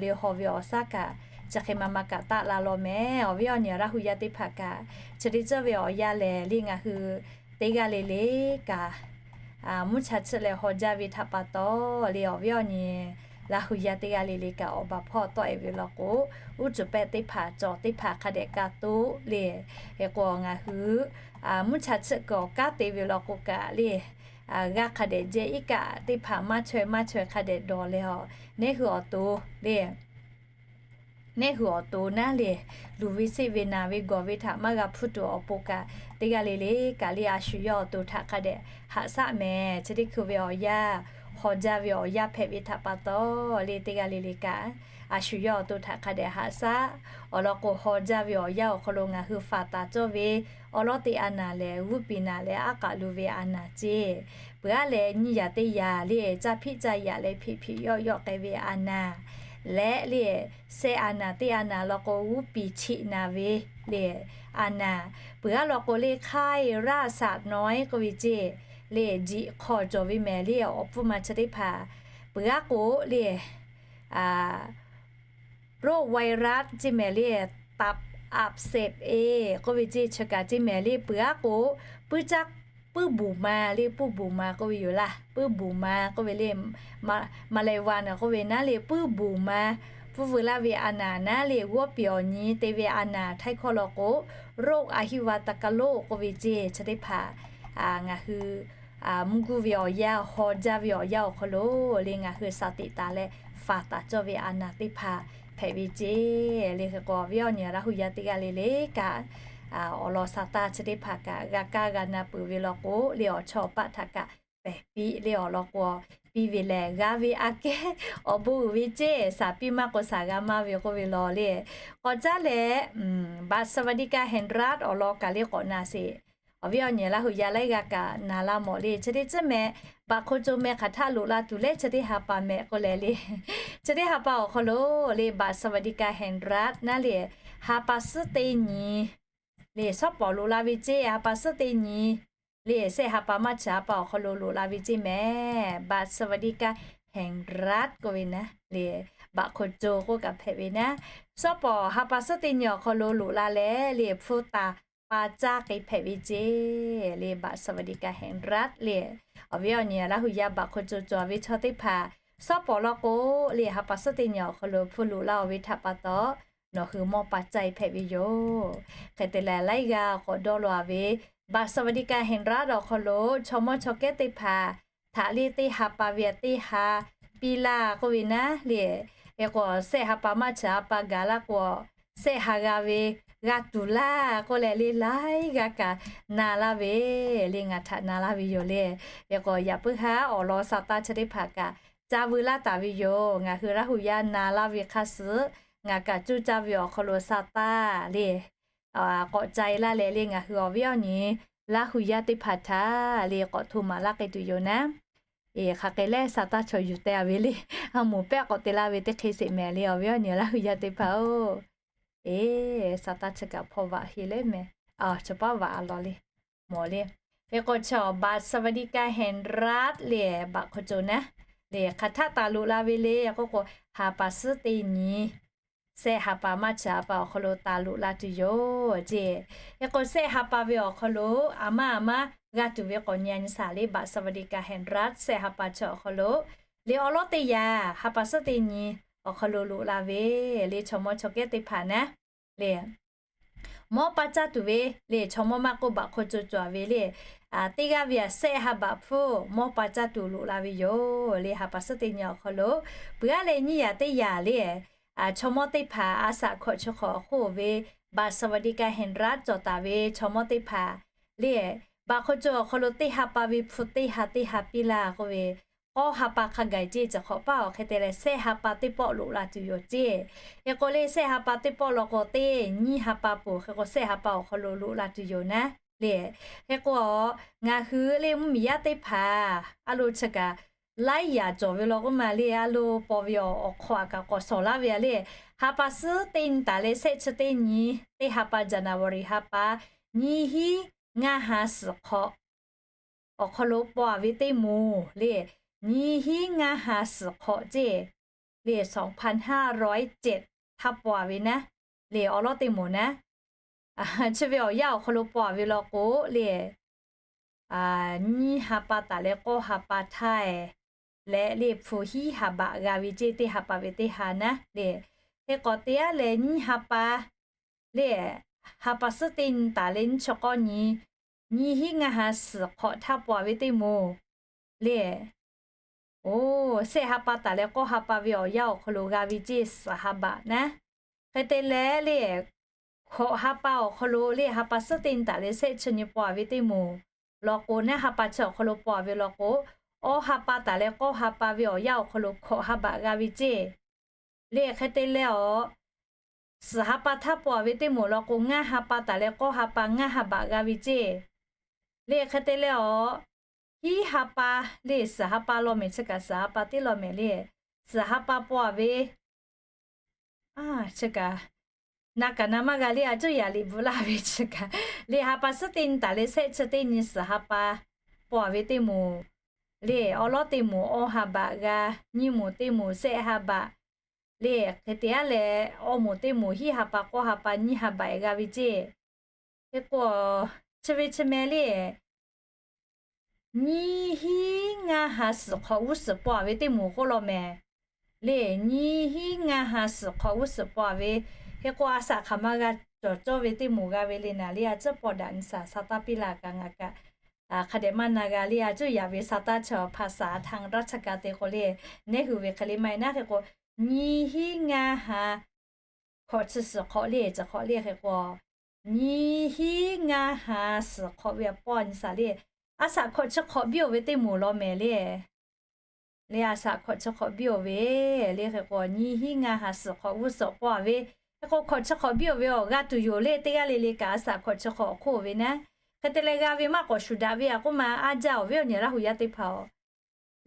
le haw ve awˬ shaˉ kaꞈ chi hk'e ma ma kaꞈ taˆ la law mehˍ. Awˬ viˉ awˬ nyi Laˇ hu yaˇ teˇ hpaˍ kaꞈ chi teˇ ceuˬ ve awˬ yanˇ lehˬ le ngaˬ hui teˇ g'aˇ le le kaꞈ mvuhˇ cha chiˆ leh haw jaˇ ve htaꞈ pa taw le awˬ viˉ awˬ nyi Laˇ hu yaˇ teˇ g'aˇ le le kaꞈ awˬ baˬ hpawˇ tawˆ e ve law k'o, uˉ cuˬ pehˆ teˇ hpaˍ cawˬ teˇ hpaˍ hk'a dehꞈ ka toˆ le. Hk'e k'o ngaˬ hui mvuhˇ cha chiˆ kuiˬ awˬ kanˉ te ve law k'o kaꞈ le g'a hk'a dehꞈ jehˇ iˉ kaˆ teˇ hpaˍ maˇ chaweh maˇ chaweh hk'a dehꞈ dawˬ leh a, neˇ hui awˬ to le neˇ hui awˬ to naˉ le luˬ ve seˆ ve naˬ ve gawˬ ve htaꞈ maˇ g'a hpuˇ tuˬ awˬ pon kaꞈ teˇ g'aˇ le le kaꞈ le a shu yawˇ awˬ to htaꞈ hk'a dehꞈ haꞈ shaˆ mehˍ. Chi teˇ hkui ve awˬ yanˇ haw jaˇ ve awˬ yanˇ hpehꞈ ve htaꞈ pa taw le teˇ g'aˇ le le kaꞈ a shu yawˇ awˬ to htaꞈ hk'a dehꞈ haꞈ shaˆ. Awˬ lawn k'o haw jaˇ ve awˬ yanˇ awˬ hk'aw lo ngaˬ hui faˍ taˍ cawˇ ve awˉ lawˉ teˇ a naˍ lehˬ g'uˇ piˍ naˍ leh aˉ k'aꞈ luˬ ve a naˍ ceˇ. Peuˬ aˉ leh nyiˇ yaꞈ teˇ yaꞈ le caˇ hpiˆ caˇ yaꞈ leh hpeꞈ hpeꞈ yawˆ yawˆ k'ai ve a naˍ leh le shehˆ a naˍ teˇ a naˍ law k'o g'uˇ piˍ chiꞈ naˍ ve le a naˍ. Peuˬ aˉ law k'o le ไข้รักษาน้อย k'oˆ ve ceˇ le jiꞈ hk'aw cawˬ ve mehˍ le awˬ pfuhˇ ma chi teˇ hpaˍ. Peuˬ aˉ k'o le โรคไวรัส ceˇ mehˍ le ตับอักเสบ e k'oˆ ve ceˇ chi kaꞈ ceˇ mehˍ le peuˬ aˉ k'o puiˉ caˇ puiˉ buˬ ma le puiˉ buˬ ma k'oˆ ve yoˬ laˇ. Puiˉ buˬ ma k'oˆ ve le ma leh va naˬ k'oˆ ve naˉ le puiˉ buˬ ma pfuhˇ veu laˇ ve a naˍ naˉ le g'awˇ piˍ awˬ nyi te ve a naˍ htaiˇ hkawˇ law k'o โรคอหิวาตกโรค k'oˆ ve ceˇ chi teˇ hpaˍ ngaˬ hui mvuhˇ guˇ ve awˬ yanˇ haw jaˇ ve awˬ yanˇ awˬ hk'aw lo le ngaˬ hui shaˍ tiꞈ taˍ leh faˍ taˍ cawˇ ve a naˍ teˇ hpaˍ hpehꞈ ve ceˇ. Le hk'e k'o awˬ viˉ awˬ nyi Laˇ hu yaˇ teˇ g'aˇ le le kaꞈ awˬ lawn sa taˇ chi teˇ hpaˍ kaꞈ g'a kaˇ g'a na peuˬ ve law k'o le awˬ chawˇ awˬ paˆ htaꞈ kaꞈ pehˬ piˇ le awˬ lawn k'o piˇ ve lehˬ g'a ve aꞈ kehˉ awˬ bon uiˍ ve ceˇ. Shaˍ piˇ maˇ k'o shaˍ g'a maˇ ve k'oˆ ve law le k'awꞈ caˉ leh บัตรสวัสดิการแห่งรัฐ awˬ lawn kaꞈ le k'awꞈ na sheˍ. Awˬ viˉ awˬ nyi Laˇ hu yaˇ laiˉ g'aˇ kaꞈ na laˇ mawˬ le chi teˇ ceuˬ mehˍ. บัตรคนจน mehˍ hk'aˬ htaˆ loꞈ la tuˬ leh chi teˇ ha pa mehˍ k'oˆ leh le chi teˇ ha pa awˬ hk'aw lo le บัตรสวัสดิการแห่งรัฐ naˉ le ha pa suhˉ teˇ nyi le shawˉ pawˍ loꞈ la ve ceˇ. Ha pa suhˉ teˇ nyi le shehˆ ha pa maˇ chi ha pa awˬ hk'aw lo loꞈ la ve ceˇ mehˍ. บัตรสวัสดิการแห่งรัฐ k'oˆ ve naˉ le บัตรคนจน k'oˆ kaꞈ hpehꞈ ve naˉ shawˉ pawˍ ha pa suhˉ teˇ nyi awˬ hk'aw lo loꞈ la leh le hpu taˍ pa caˇ k'ai hpehꞈ ve ceˇ. Le บัตรสวัสดิการแห่งรัฐ le awˬ viˉ awˬ nyi Laˇ hu yaˇ บัตรคนจน cawˬ ve chaw teˇ hpaˍ shawˉ pawˍ law k'o le ha pa suhˉ teˇ nyi awˬ hk'aw lo hpu loꞈ la-oˬ ve htaꞈ pa taw nawˬ hui mawˇ pa caˇ e hpehꞈ ve yoˬ. Hk'e te leh laiˉ g'aˇ k'awꞈ dawˇ law ve บัตรสวัสดิการแห่งรัฐ awˬ hk'aw lo chaw mawˇ chaw kehˉ teˇ hpaˍ htaꞈ le teˇ ha pa ve teˇ ha piˇ laˇ k'oˆ ve naˉ le hk'e k'o shehˆ ha pa maˇ chi ha pa gaˬ laˇ k'o shehˆ ha g'a ve g'a tuˬ laˇ k'oˆ leh le laiˉ g'aˇ kaꞈ na laˇ ve le ngaˬ htaꞈ na laˇ ve yoˬ le. Hk'e k'o yaꞈ puiˉ haˉ awˬ lawn sa taˇ chi teˇ hpaˍ kaꞈ caˇ veu laˇ taˍ ve yoˬ. Ngaˬ hui Laˇ hu yaˇ na laˇ ve hk'a suh ngaˬ kaꞈ cuˇ caˇ ve awˬ hk'aw lo sa taˇ le k'awꞈ ca e laˇ leh le ngaˬ hui awˬ viˉ awˬ nyi Laˇ hu yaˇ teˇ hpaˍ htaꞈ le k'awꞈ hto maˍ laˇ k'ai tuˬ yoˬ naˉ. Eˬ, hk'aˬ hk'e lehˬ sa taˇ chaw yuˬ teh a ve le, a moˍ pehˆ k'awꞈ te laˇ ve teˇ hk'e sheˍ mehˍ le awˬ viˉ awˬ nyi Laˇ hu yaˇ teˇ hpaˍ-oˬ. Eˬ, sa taˇ chi kaꞈ hpaw vaꞈ he leh mehˍ, a, chaw paˉ vaꞈ a law le, mawˬ le. Hk'e k'o chaw บัตรสวัสดิการแห่งรัฐ le บัตรคนจน naˉ le hk'aˬ htaˆ taˍ loꞈ la ve le k'oˆ k'o ha pa suhˉ teˇ nyi shehˆ ha pa maˇ chi ha pa awˬ hk'aw lo taˍ loꞈ la tuˬ yoˬ ceˇ. Hk'e k'o shehˆ ha pa ve awˬ hk'aw lo a maˇ a maˇ g'a tuˬ ve k'awꞈ nyi a nyi shaˍ le บัตรสวัสดิการแห่งรัฐ shehˆ ha pa chi awˬ hk'aw lo le awˉ lawˉ teˇ yaꞈ ha pa suhˉ teˇ nyi awˬ hk'aw lo loꞈ la ve le, chaw mawˇ chaw kehˉ teˇ hpaˍ naˉ le, mawˇ pa caˇ tuˬ ve le, chaw mawˇ maˇ k'oˆ, baꞈ hk'aw co cawˬ ve le, teˇ g'aˇ ve aꞈ sehˆ ha baꞈ hpfuhˇ mawˇ pa caˇ tuˬ loꞈ la ve yoˬ le. Ha pa suhˉ teˇ nyi awˬ hk'aw lo peuˬ aˉ leh nyiˇ yaꞈ teˇ yaꞈ le, chaw mawˇ teˇ hpaˍ a shaꞈ hkawꞈ chi hk'awꞈ awˬ hk'oˆ ve บัตรสวัสดิการแห่งรัฐ cawˬ taˍ ve chaw mawˇ teˇ hpaˍ le, baꞈ hk'aw co awˬ hk'aw lo teˇ ha pa ve hpu teˇ ha teˇ ha piˇ laˇ k'oˆ ve, k'awˇ ha pa hk'a gaˬ ceˇ, chi hk'awꞈ paˇ awˬ hk'e te leh sehˆ ha pa teˇ pawˆ loꞈ la tuˬ yoˬ ceˇ. Hk'e k'o le, sehˆ ha pa teˇ pawˆ law k'o, teˇ nyiˇ ha pa peuˬ, hk'e k'o sehˆ ha pa awˬ hk'aw lo loꞈ la tuˬ yoˬ naˉ le. Hk'e k'o, ngaˬ hui le mvuhˇmiˬ yaˇ teˇ hpaˍ a lo chi kaꞈ laiˉ yaꞈ cawˬ ve law k'oˆ ma le, a lo paw ve awˬ hk'aw aꞈ kaꞈ k'awꞈ shawˍ laˇ ve a le, ha pa suhˉ teˇ nyi taˍ leh sehˆ chi teˇ nyi, teˇ ha pa January ha pa, nyiˇ hinˉ ngaˇ ha suhˍ hk'awꞈ awˬ hk'aw lo paw ve teˇ moˍ le, nyiˇ hinˉ ngaˇ ha suhˍ hk'awꞈ ceˇ le, สองพันห้าร้อยเจ็ด htaˇ paw ve naˉ le, awˬ lawˉ teˇ moˍ naˉ, chi ve awˬ yanˇ awˬ hk'aw lo paw ve law k'o le, nyiˇ ha pa taˍ leh k'awˇ ha pa htaˇ leh le, hpu hiˉ ha baꞈ g'a ve ceˇ, teˇ ha pa ve teˇ ha naˉ le. Hk'e k'awꞈ te aˉ leh nyiˇ ha pa le, ha pa suhˉ teˇ nyi taˍ leh nyiˇ chi k'awˇ nyi, nyiˇ hinˉ ngaˇ ha suhˍ hk'awꞈ htaˇ paw ve teˇ moˍ le, oˬ, sehˆ ha pa taˍ leh k'awˇ ha pa ve awˬ yanˇ awˬ hk'aw lo g'a ve ceˇ, suhˍ ha baꞈ naˉ. Hk'e te leh le, hkawꞈ ha pa awˬ hk'aw lo le, ha pa suhˉ teˇ nyi taˍ leh sehˆ chi nyi paw ve teˇ moˍ law k'o naˉ, ha pa chi awˬ hk'aw lo paw ve law k'o, awˇ ha pa taˍ leh k'awˇ ha pa ve awˬ yanˇ awˬ hk'aw lo hkawꞈ ha baꞈ g'a ve ceˇ le. Hk'e te leh awˬ, suhˍ ha pa htaˇ paw ve teˇ moˍ law k'o, ngaˇ ha pa taˍ leh k'awˇ ha pa ngaˇ ha baꞈ g'a ve ceˇ le. Hk'e te leh awˬ, hiˉ ha pa le, suhˍ ha pa law mehˍ, chi kaꞈ suhˍ ha pa teˇ law mehˍ le, suhˍ ha pa paw ve, a, chi kaꞈ na kaꞈ na maˇ g'a le, a cuˇ yaꞈ liꞈ bvuhꞈ laˇ ve chi kaꞈ le, ha pa suhˉ teˇ nyi taˍ leh sehˆ chi teˇ nyi suhˍ ha pa paw ve teˇ moˍ le, awˬ lawˉ teˇ moˍ awˇ ha baꞈ g'a, nyiˇ moˍ teˇ moˍ sehˆ ha baꞈ le, hk'e te aˉ leh awˇ moˍ teˇ moˍ hiˉ ha pa k'awˇ ha pa nyiˇ ha baꞈ g'a ve ceˇ. Hk'e k'o, chi ve chi meh le, nyiˇ hinˉ ngaˇ ha suhˍ hk'awꞈ g'uˇ suhˍ paw ve teˇ moˍ k'oˆ law mehˍ le, nyiˇ hinˉ ngaˇ ha suhˍ hk'awꞈ g'uˇ suhˍ paw ve. Hk'e k'o, a shaꞈ hk'aˬ ma g'a cawˬ cawˇ ve teˇ moˍ g'a ve le naˍ le, a cuˉ paw daꞈ nyi shaˍ sa taˇ piˇ laˇ kaꞈ ngaˬ kaꞈ hk'a dehꞈ maˇ na g'a le, a cuˇ yaꞈ ve sa taˇ chi awˬ hpa saˍ htaˇ raˇ chi ka te k'o le, neˉ hui ve hk'e le maˇ heˆ naˉ. Hk'e k'o, nyiˇ hinˉ ngaˇ ha hkawꞈ chi suhˍ hk'awꞈ le, chi hk'awꞈ le hk'e k'o, nyiˇ hinˉ ngaˇ ha suhˍ hk'awꞈ ve paw nyi shaˍ le, a shaꞈ hkawꞈ chi hk'awꞈ biˇ oˬ ve teˇ moˍ law mehˍ le. Le a shaꞈ hkawꞈ chi hk'awꞈ biˇ oˬ ve le, hk'e k'o nyiˇ hinˉ ngaˇ ha suhˍ hk'awꞈ g'uˇ suhˍ paw ve, hk'e k'o hkawꞈ chi hk'awꞈ biˇ oˬ ve awˬ g'a tuˬ yoˬ le, teˇ g'aˇ le le kaꞈ a shaꞈ hkawꞈ chi hk'awꞈ awˬ hk'oˆ oˬ ve naˉ. Hk'e te leh g'a ve maˇ k'awꞈ shuˍ daꞈ ve aꞈ k'oˆ ma, a jaˇ awˬ viˉ awˬ nyi Laˇ hu yaˇ teˇ hpaˍ-oˬ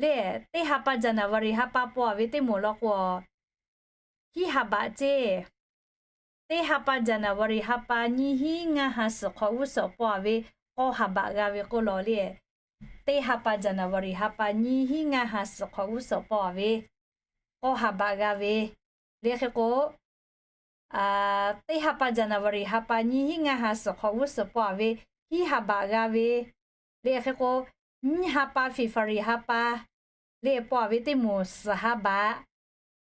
le, teˇ ha pa January ha pa paw ve teˇ moˍ law k'o, hiˉ ha baꞈ ceˇ. Teˇ ha pa January ha pa nyiˇ hinˉ ngaˇ ha suhˍ hk'awꞈ g'uˇ suhˍ paw ve k'awˇ ha baꞈ g'a ve k'oˆ law le. Teˇ ha pa January ha pa nyiˇ hinˉ ngaˇ ha suhˍ hk'awꞈ g'uˇ suhˍ paw ve k'awˇ ha baꞈ g'a ve le, hk'e k'o, teˇ ha pa January ha pa nyiˇ hinˉ ngaˇ ha suhˍ hk'awꞈ g'uˇ suhˍ paw ve hiˉ ha baꞈ g'a ve le, hk'e k'o, nyiˇ ha pa February ha pa le paw ve teˇ moˍ suhˍ ha baꞈ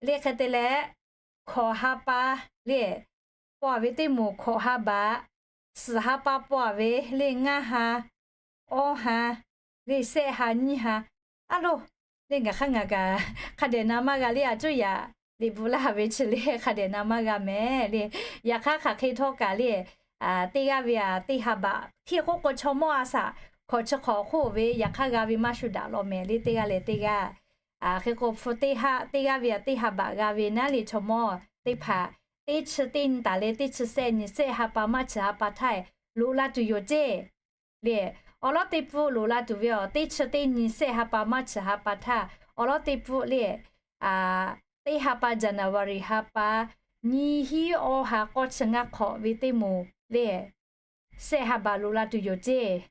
le, hk'e te leh, hkawꞈ ha pa le paw ve teˇ moˍ hkawꞈ ha baꞈ, suhˍ ha pa paw ve le ngaˇ ha, awˇ ha, le sehˆ ha nyiˇ ha, a lo, le ngaˬ hk'aˇ ngaˬ kaꞈ hk'a dehꞈ na maˇ g'a le, a cuˇ yaꞈ liꞈ bvuhꞈ laˇ ve chi le hk'a dehꞈ na maˇ g'a mehˍ le. Yaꞈ hk'aˇ hk'aˬ hk'e htawˇ kaꞈ le, teˇ g'aˇ ve aꞈ teˇ ha baꞈ htiˇ k'oˆ k'o, chaw mawˇ a shaꞈ hkawꞈ chi hk'awꞈ awˬ hk'oˆ oˬ ve, yaꞈ hk'aˇ g'a ve maˇ shuˍ daꞈ law mehˍ le, teˇ g'aˇ leh teˇ g'aˇ. Hk'e k'o, hpu teˇ ha, teˇ g'aˇ ve aꞈ teˇ ha baꞈ g'a ve naˉ le, chaw mawˇ teˇ hpaˍ teˇ chi teˇ nyi taˍ leh teˇ chi sehˆ nyi sehˆ ha pa maˇ chi ha pa htaˇ loꞈ la tuˬ yoˬ ceˇ le. Awˬ lawˉ teˇ pfuhˆ loꞈ la tuˬ ve awˬ teˇ chi teˇ nyi sehˆ ha pa maˇ chi ha pa htaˇ, awˬ lawˉ teˇ pfuhˆ le, teˇ ha pa January ha pa nyiˇ hinˉ awˇ ha k'awˇ chi ngaˇ hk'awꞈ ve teˇ moˍ le, sehˆ ha baꞈ loꞈ la tuˬ yoˬ ceˇ.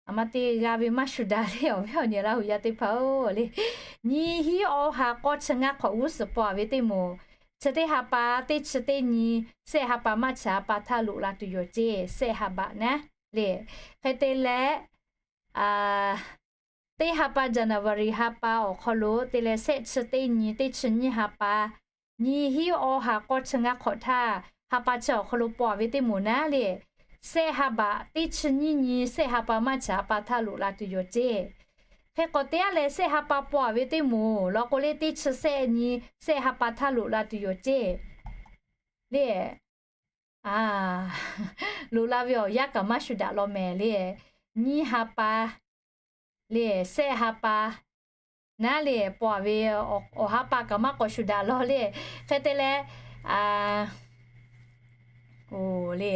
Aˬ ma te g'a ve maˇ shuˍ daꞈ le, awˬ viˉ awˬ nyi Laˇ hu yaˇ teˇ hpaˍ-oˬ le, nyiˇ hinˉ awˇ ha k'awˇ chi ngaˇ hk'awꞈ g'uˇ suhˍ paw ve teˇ moˍ, chi teˇ ha pa teˇ chi teˇ nyi sehˆ ha pa maˇ chi ha pa htaˇ loꞈ la tuˬ yoˬ ceˇ, sehˆ ha baꞈ naˉ le. Hk'e te leh, teˇ ha pa January ha pa awˬ hk'aw lo te leh sehˆ chi teˇ nyi teˇ chi nyiˇ ha pa nyiˇ hinˉ awˬ ha k'awˇ chi ngaˇ hk'awꞈ htaˇ, ha pa chi awˬ hk'aw lo paw ve teˇ moˍ naˉ le, sehˆ ha baꞈ teˇ chi nyiˇ nyi sehˆ ha pa maˇ chi ha pa htaˇ loꞈ la tuˬ yoˬ ceˇ. Hk'e k'awꞈ te aˉ leh sehˆ ha pa paw ve teˇ moˍ law k'o le, teˇ chi sehˆ nyi sehˆ ha pa htaˇ loꞈ la tuˬ yoˬ ceˇ le. Loꞈ la ve awˬ yanˇ kaꞈ maˇ shuˍ daꞈ law mehˍ le. Nyiˇ ha pa le, sehˆ ha pa naˉ le, paw ve awˬ ha pa kaꞈ maˇ k'awꞈ shuˍ daꞈ law le. Hk'e te leh, o le,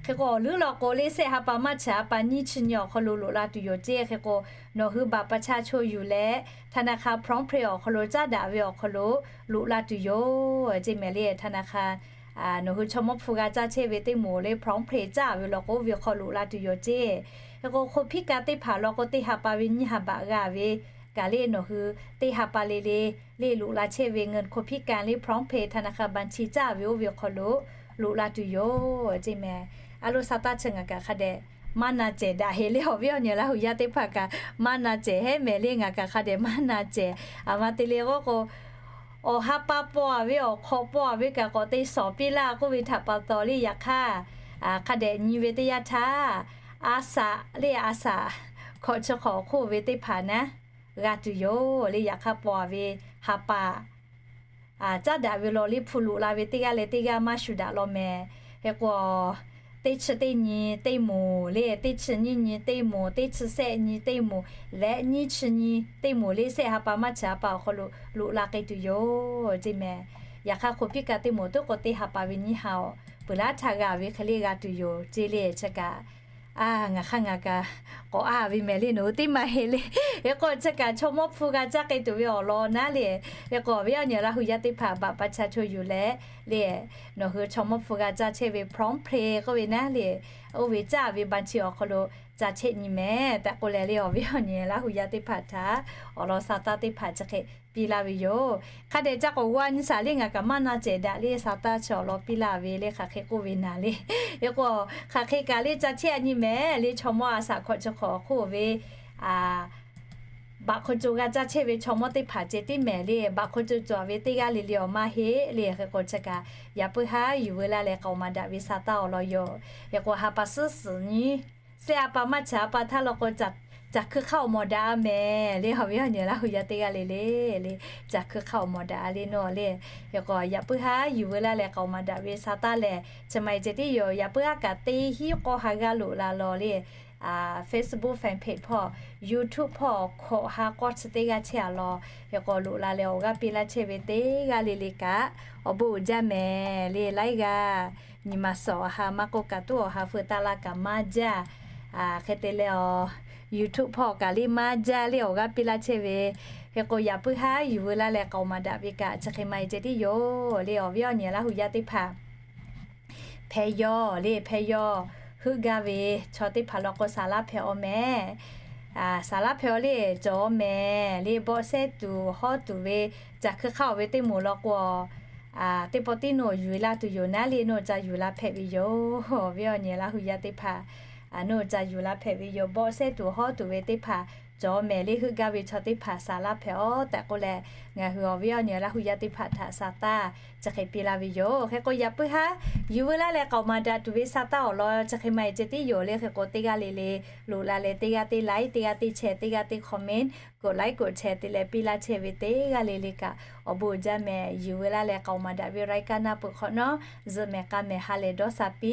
hk'e k'o awˬ leuˉ law k'o le, sehˆ ha pa maˇ chi ha pa nyiˇ chi nyi awˬ hk'aw lo loꞈ la tuˬ yoˬ ceˇ. Hk'e k'o, nawˬ hui บัตรประชาชน yuˬ leh ธนาคาร PromptPay awˬ hk'aw lo caˉ daꞈ ve awˬ hk'aw lo loꞈ la tuˬ yoˬ ceˇ mehˍ le. ธนาคาร nawˬ hui chaw mawˇ hpu g'a caˇ chehˇ ve teˇ moˍ le, PromptPay caˉ ve law k'o, oˇ ve hk'aw loꞈ la tuˬ yoˬ ceˇ. Hk'e k'o, คนพิการ teˇ hpaˍ law k'o, teˇ ha pa ve nyiˇ ha baꞈ g'a ve kaꞈ le, nawˬ hui teˇ ha pa le le le loꞈ la chehˇ ve เงินคนพิการ le, PromptPay ธนาคาร บัญชี caˉ ve oˇ ve awˬ hk'aw lo loꞈ la tuˬ yoˬ ceˇ mehˍ. A lo sa taˇ chi ngaˬ kaꞈ hk'a dehꞈ maˇ na cehˬ daꞈ heˆ le. Awˬ viˉ awˬ nyi Laˇ huˍ yaˇ teˇ hpaˍ kaꞈ maˇ na cehˬ heˆ mehˍ le. Ngaˬ kaꞈ hk'a dehꞈ maˇ na cehˬ. Aˬ ma te le k'oˆ k'o, awˬ ha pa paw ve awˬ hk'awꞈ paw ve kaꞈ k'awꞈ te shawˍ piˇ laˇ k'oˆ ve htaꞈ pa taw le, yaꞈ hk'aˇ hk'a dehꞈ nyi ve teˇ yanˇ htaˇ, a saꞈ le, a saꞈ hkawꞈ chi hk'awꞈ awˬ hk'oˆ ve teˇ hpaˍ naˉ g'a tuˬ yoˬ le. Yaꞈ hk'aˇ paw ve ha pa caˉ daꞈ ve law le, hpu loꞈ la ve teˇ g'aˇ leh teˇ g'aˇ maˇ shuˍ daꞈ law mehˍ. Hk'e k'o, teˇ chi teˇ nyi teˇ moˍ le, teˇ chi nyiˇ nyi teˇ moˍ, teˇ chi sehˆ nyi teˇ moˍ leh nyiˇ chi nyi teˇ moˍ le, sehˆ ha pa maˇ chi ha pa awˬ hk'aw lo loꞈ la k'ai tuˬ yoˬ ceˇ mehˍ. Yaꞈ hk'aˇ คนพิการ teˇ moˍ tuˉ k'o, teˇ ha pa ve nyiˇ ha awˬ peuˬ laˇ htaˇ g'a ve hk'e le g'a tuˬ yoˬ ceˇ le. Chi kaꞈ, a, ngaˬ hk'aˇ ngaˬ kaꞈ k'awꞈ a ve mehˍ le, nawˬ hui teˇ maˇ heˆ le. Hk'e k'o, chi kaꞈ chaw mawˇ hpu g'a caˇ k'ai tuˬ ve awˬ lawn naˉ le. Hk'e k'o, awˬ viˉ awˬ nyi Laˇ huˍ yaˇ teˇ hpaˍ บัตรประชาชน yuˬ leh le, nawˬ hui chaw mawˇ hpu g'a caˇ chehˇ ve พร้อมเพย์ k'oˆ ve naˉ le, oˇ ve caˇ ve บัญชี awˬ hk'aw lo caˇ chehˇ nyi mehˍ tehꞈ k'oˆ leh le, awˬ viˉ awˬ nyi Laˇ huˍ yaˇ teˇ hpaˍ htaꞈ awˬ lawn sa taˇ teˇ hpaˍ chi hk'e piˇ laˇ ve yoˬ. Hk'a dehꞈ ca k'awꞈ g'a nyi shaˍ le, ngaˬ kaꞈ maˇ na cehˬ daꞈ le, sa taˇ chi awˬ lawn piˇ laˇ ve le, hk'aˬ hk'e k'oˆ ve naˍ le. Hk'e k'o, hk'aˬ hk'e kaꞈ le caˇ chehˇ a nyi mehˍ le, chaw mawˇ a saꞈ hkawꞈ chi hk'awꞈ awˬ hk'oˆ ve บัตรคนจน g'a caˇ chehˇ ve chaw mawˇ teˇ hpaˍ ceh tiˉ mehˍ le, บัตรคนจน cawˬ ve teˇ g'aˇ le le awˬ maˇ heˆ le. Hk'e k'o, chi kaꞈ yaꞈ puiˉ haˉ yuˬ veu laˇ leh k'aoˍ maˍ daꞈ ve sa taˇ awˬ lawn yoˬ. Hk'e k'o, ha pa suhˉ suhˍ nyi sehˆ ha pa maˇ chi ha pa htaˇ law k'o, caˬ hkui hk'aˇ awˬ mawˬ daꞈ a mehˍ le, awˬ viˉ awˬ nyi Laˇ huˍ yaˇ teˇ g'aˇ le le le, caˬ hkui hk'aˇ awˬ mawˬ daꞈ a le nawˬ le. Hk'e k'o, yaꞈ puiˉ haˉ yuˬ veu laˇ leh k'aoˍ maˍ daꞈ ve sa taˇ lehˬ, chi ma e ceh tiˉ yoˬ. Yaꞈ puiˉ haˉ kaꞈ teˇ hinˉ k'awˇ ha g'aˇ loꞈ la law le, Facebook fan page hpawˇ, YouTube hpawˇ hkawꞈ ha k'awˇ chi teˇ g'aˇ chehˇ a law. Hk'e k'o, loꞈ la leh awˬ g'aˇ piˇ laˇ chehˇ ve teˇ g'aˇ le le kaꞈ awˬ bon uiˍ jaˇ mehˍ le. Laiˉ g'aˇ nyi ma suhˍ awˬ ha maˇ k'oˆ kaꞈ tuˉ awˬ ha feu taˇ laˇ kaꞈ maˇ jaˇ. Hk'e te leh awˬ YouTube hpawˇ kaꞈ le maˇ jaˇ le, awˬ g'aˇ piˇ laˇ chehˇ ve. Hk'e k'o, yaꞈ puiˉ haˉ yuˬ veu laˇ leh k'aoˍ maˍ daꞈ ve kaꞈ chi hk'e ma e ceh tiˉ yoˬ le, awˬ viˉ awˬ nyi Laˇ huˍ yaˇ teˇ hpaˍ. Hpeh yawˇ le, hpeh yawˇ heuˆ gaˇ ve chaw teˇ hpaˍ law k'o, saˍ laˇ hpehꞈ aw mehˍ. Saˍ laˇ hpehꞈ aw le, cawˬ aw mehˍ le, bawˆ sehˉ tuˬ hawˉ tuˬ ve, caˬ hkui hk'aˇ awˬ ve teˇ moˍ law k'o, teˇ pawˆ tiˉ nawˬ yuˬ laˇ tuˬ yoˬ naˉ le, nawˬ ca yuˬ la hpehꞈ ve yoˬ. Awˬ viˉ awˬ nyi Laˇ huˍ yaˇ teˇ hpaˍ, nawˬ ca yuˬ la hpehꞈ ve yoˬ. Bawˆ sehˉ tuˬ hawˉ tuˬ ve teˇ hpaˍ cawˬ aw mehˍ le, heuˆ gaˇ ve chaw teˇ hpaˍ saˍ laˇ hpehꞈ aw tehꞈ k'oˆ leh, ngaˬ hui awˬ viˉ awˬ nyi Laˇ huˍ yaˇ teˇ hpaˍ htaꞈ sa taˇ chi hk'e piˇ laˇ ve yoˬ. Hk'e k'o, yaꞈ puiˉ haˉ yuˬ veu laˇ leh k'aoˍ maˍ daꞈ tuˬ ve sa taˇ awˬ lawn chi hk'e ma e ceh tiˉ yoˬ le. Hk'e k'o, teˇ g'aˇ le le loꞈ la leh teˇ g'aˇ teˇ like, teˇ g'aˇ teˇ share, teˇ g'aˇ teˇ comment, กดไลค์ กดแชร์ te leh piˇ laˇ chehˇ ve teˇ g'aˇ le le kaꞈ awˬ bon uiˍ jaˇ mehˍ. Yuˬ veu laˇ leh k'aoˍ maˍ daꞈ ve รายการ na peuˬ hk'awꞈ nawˉ, zuhꞈ mehˍ k'a mehˍ ha lehˬ dawˇ sha piˇ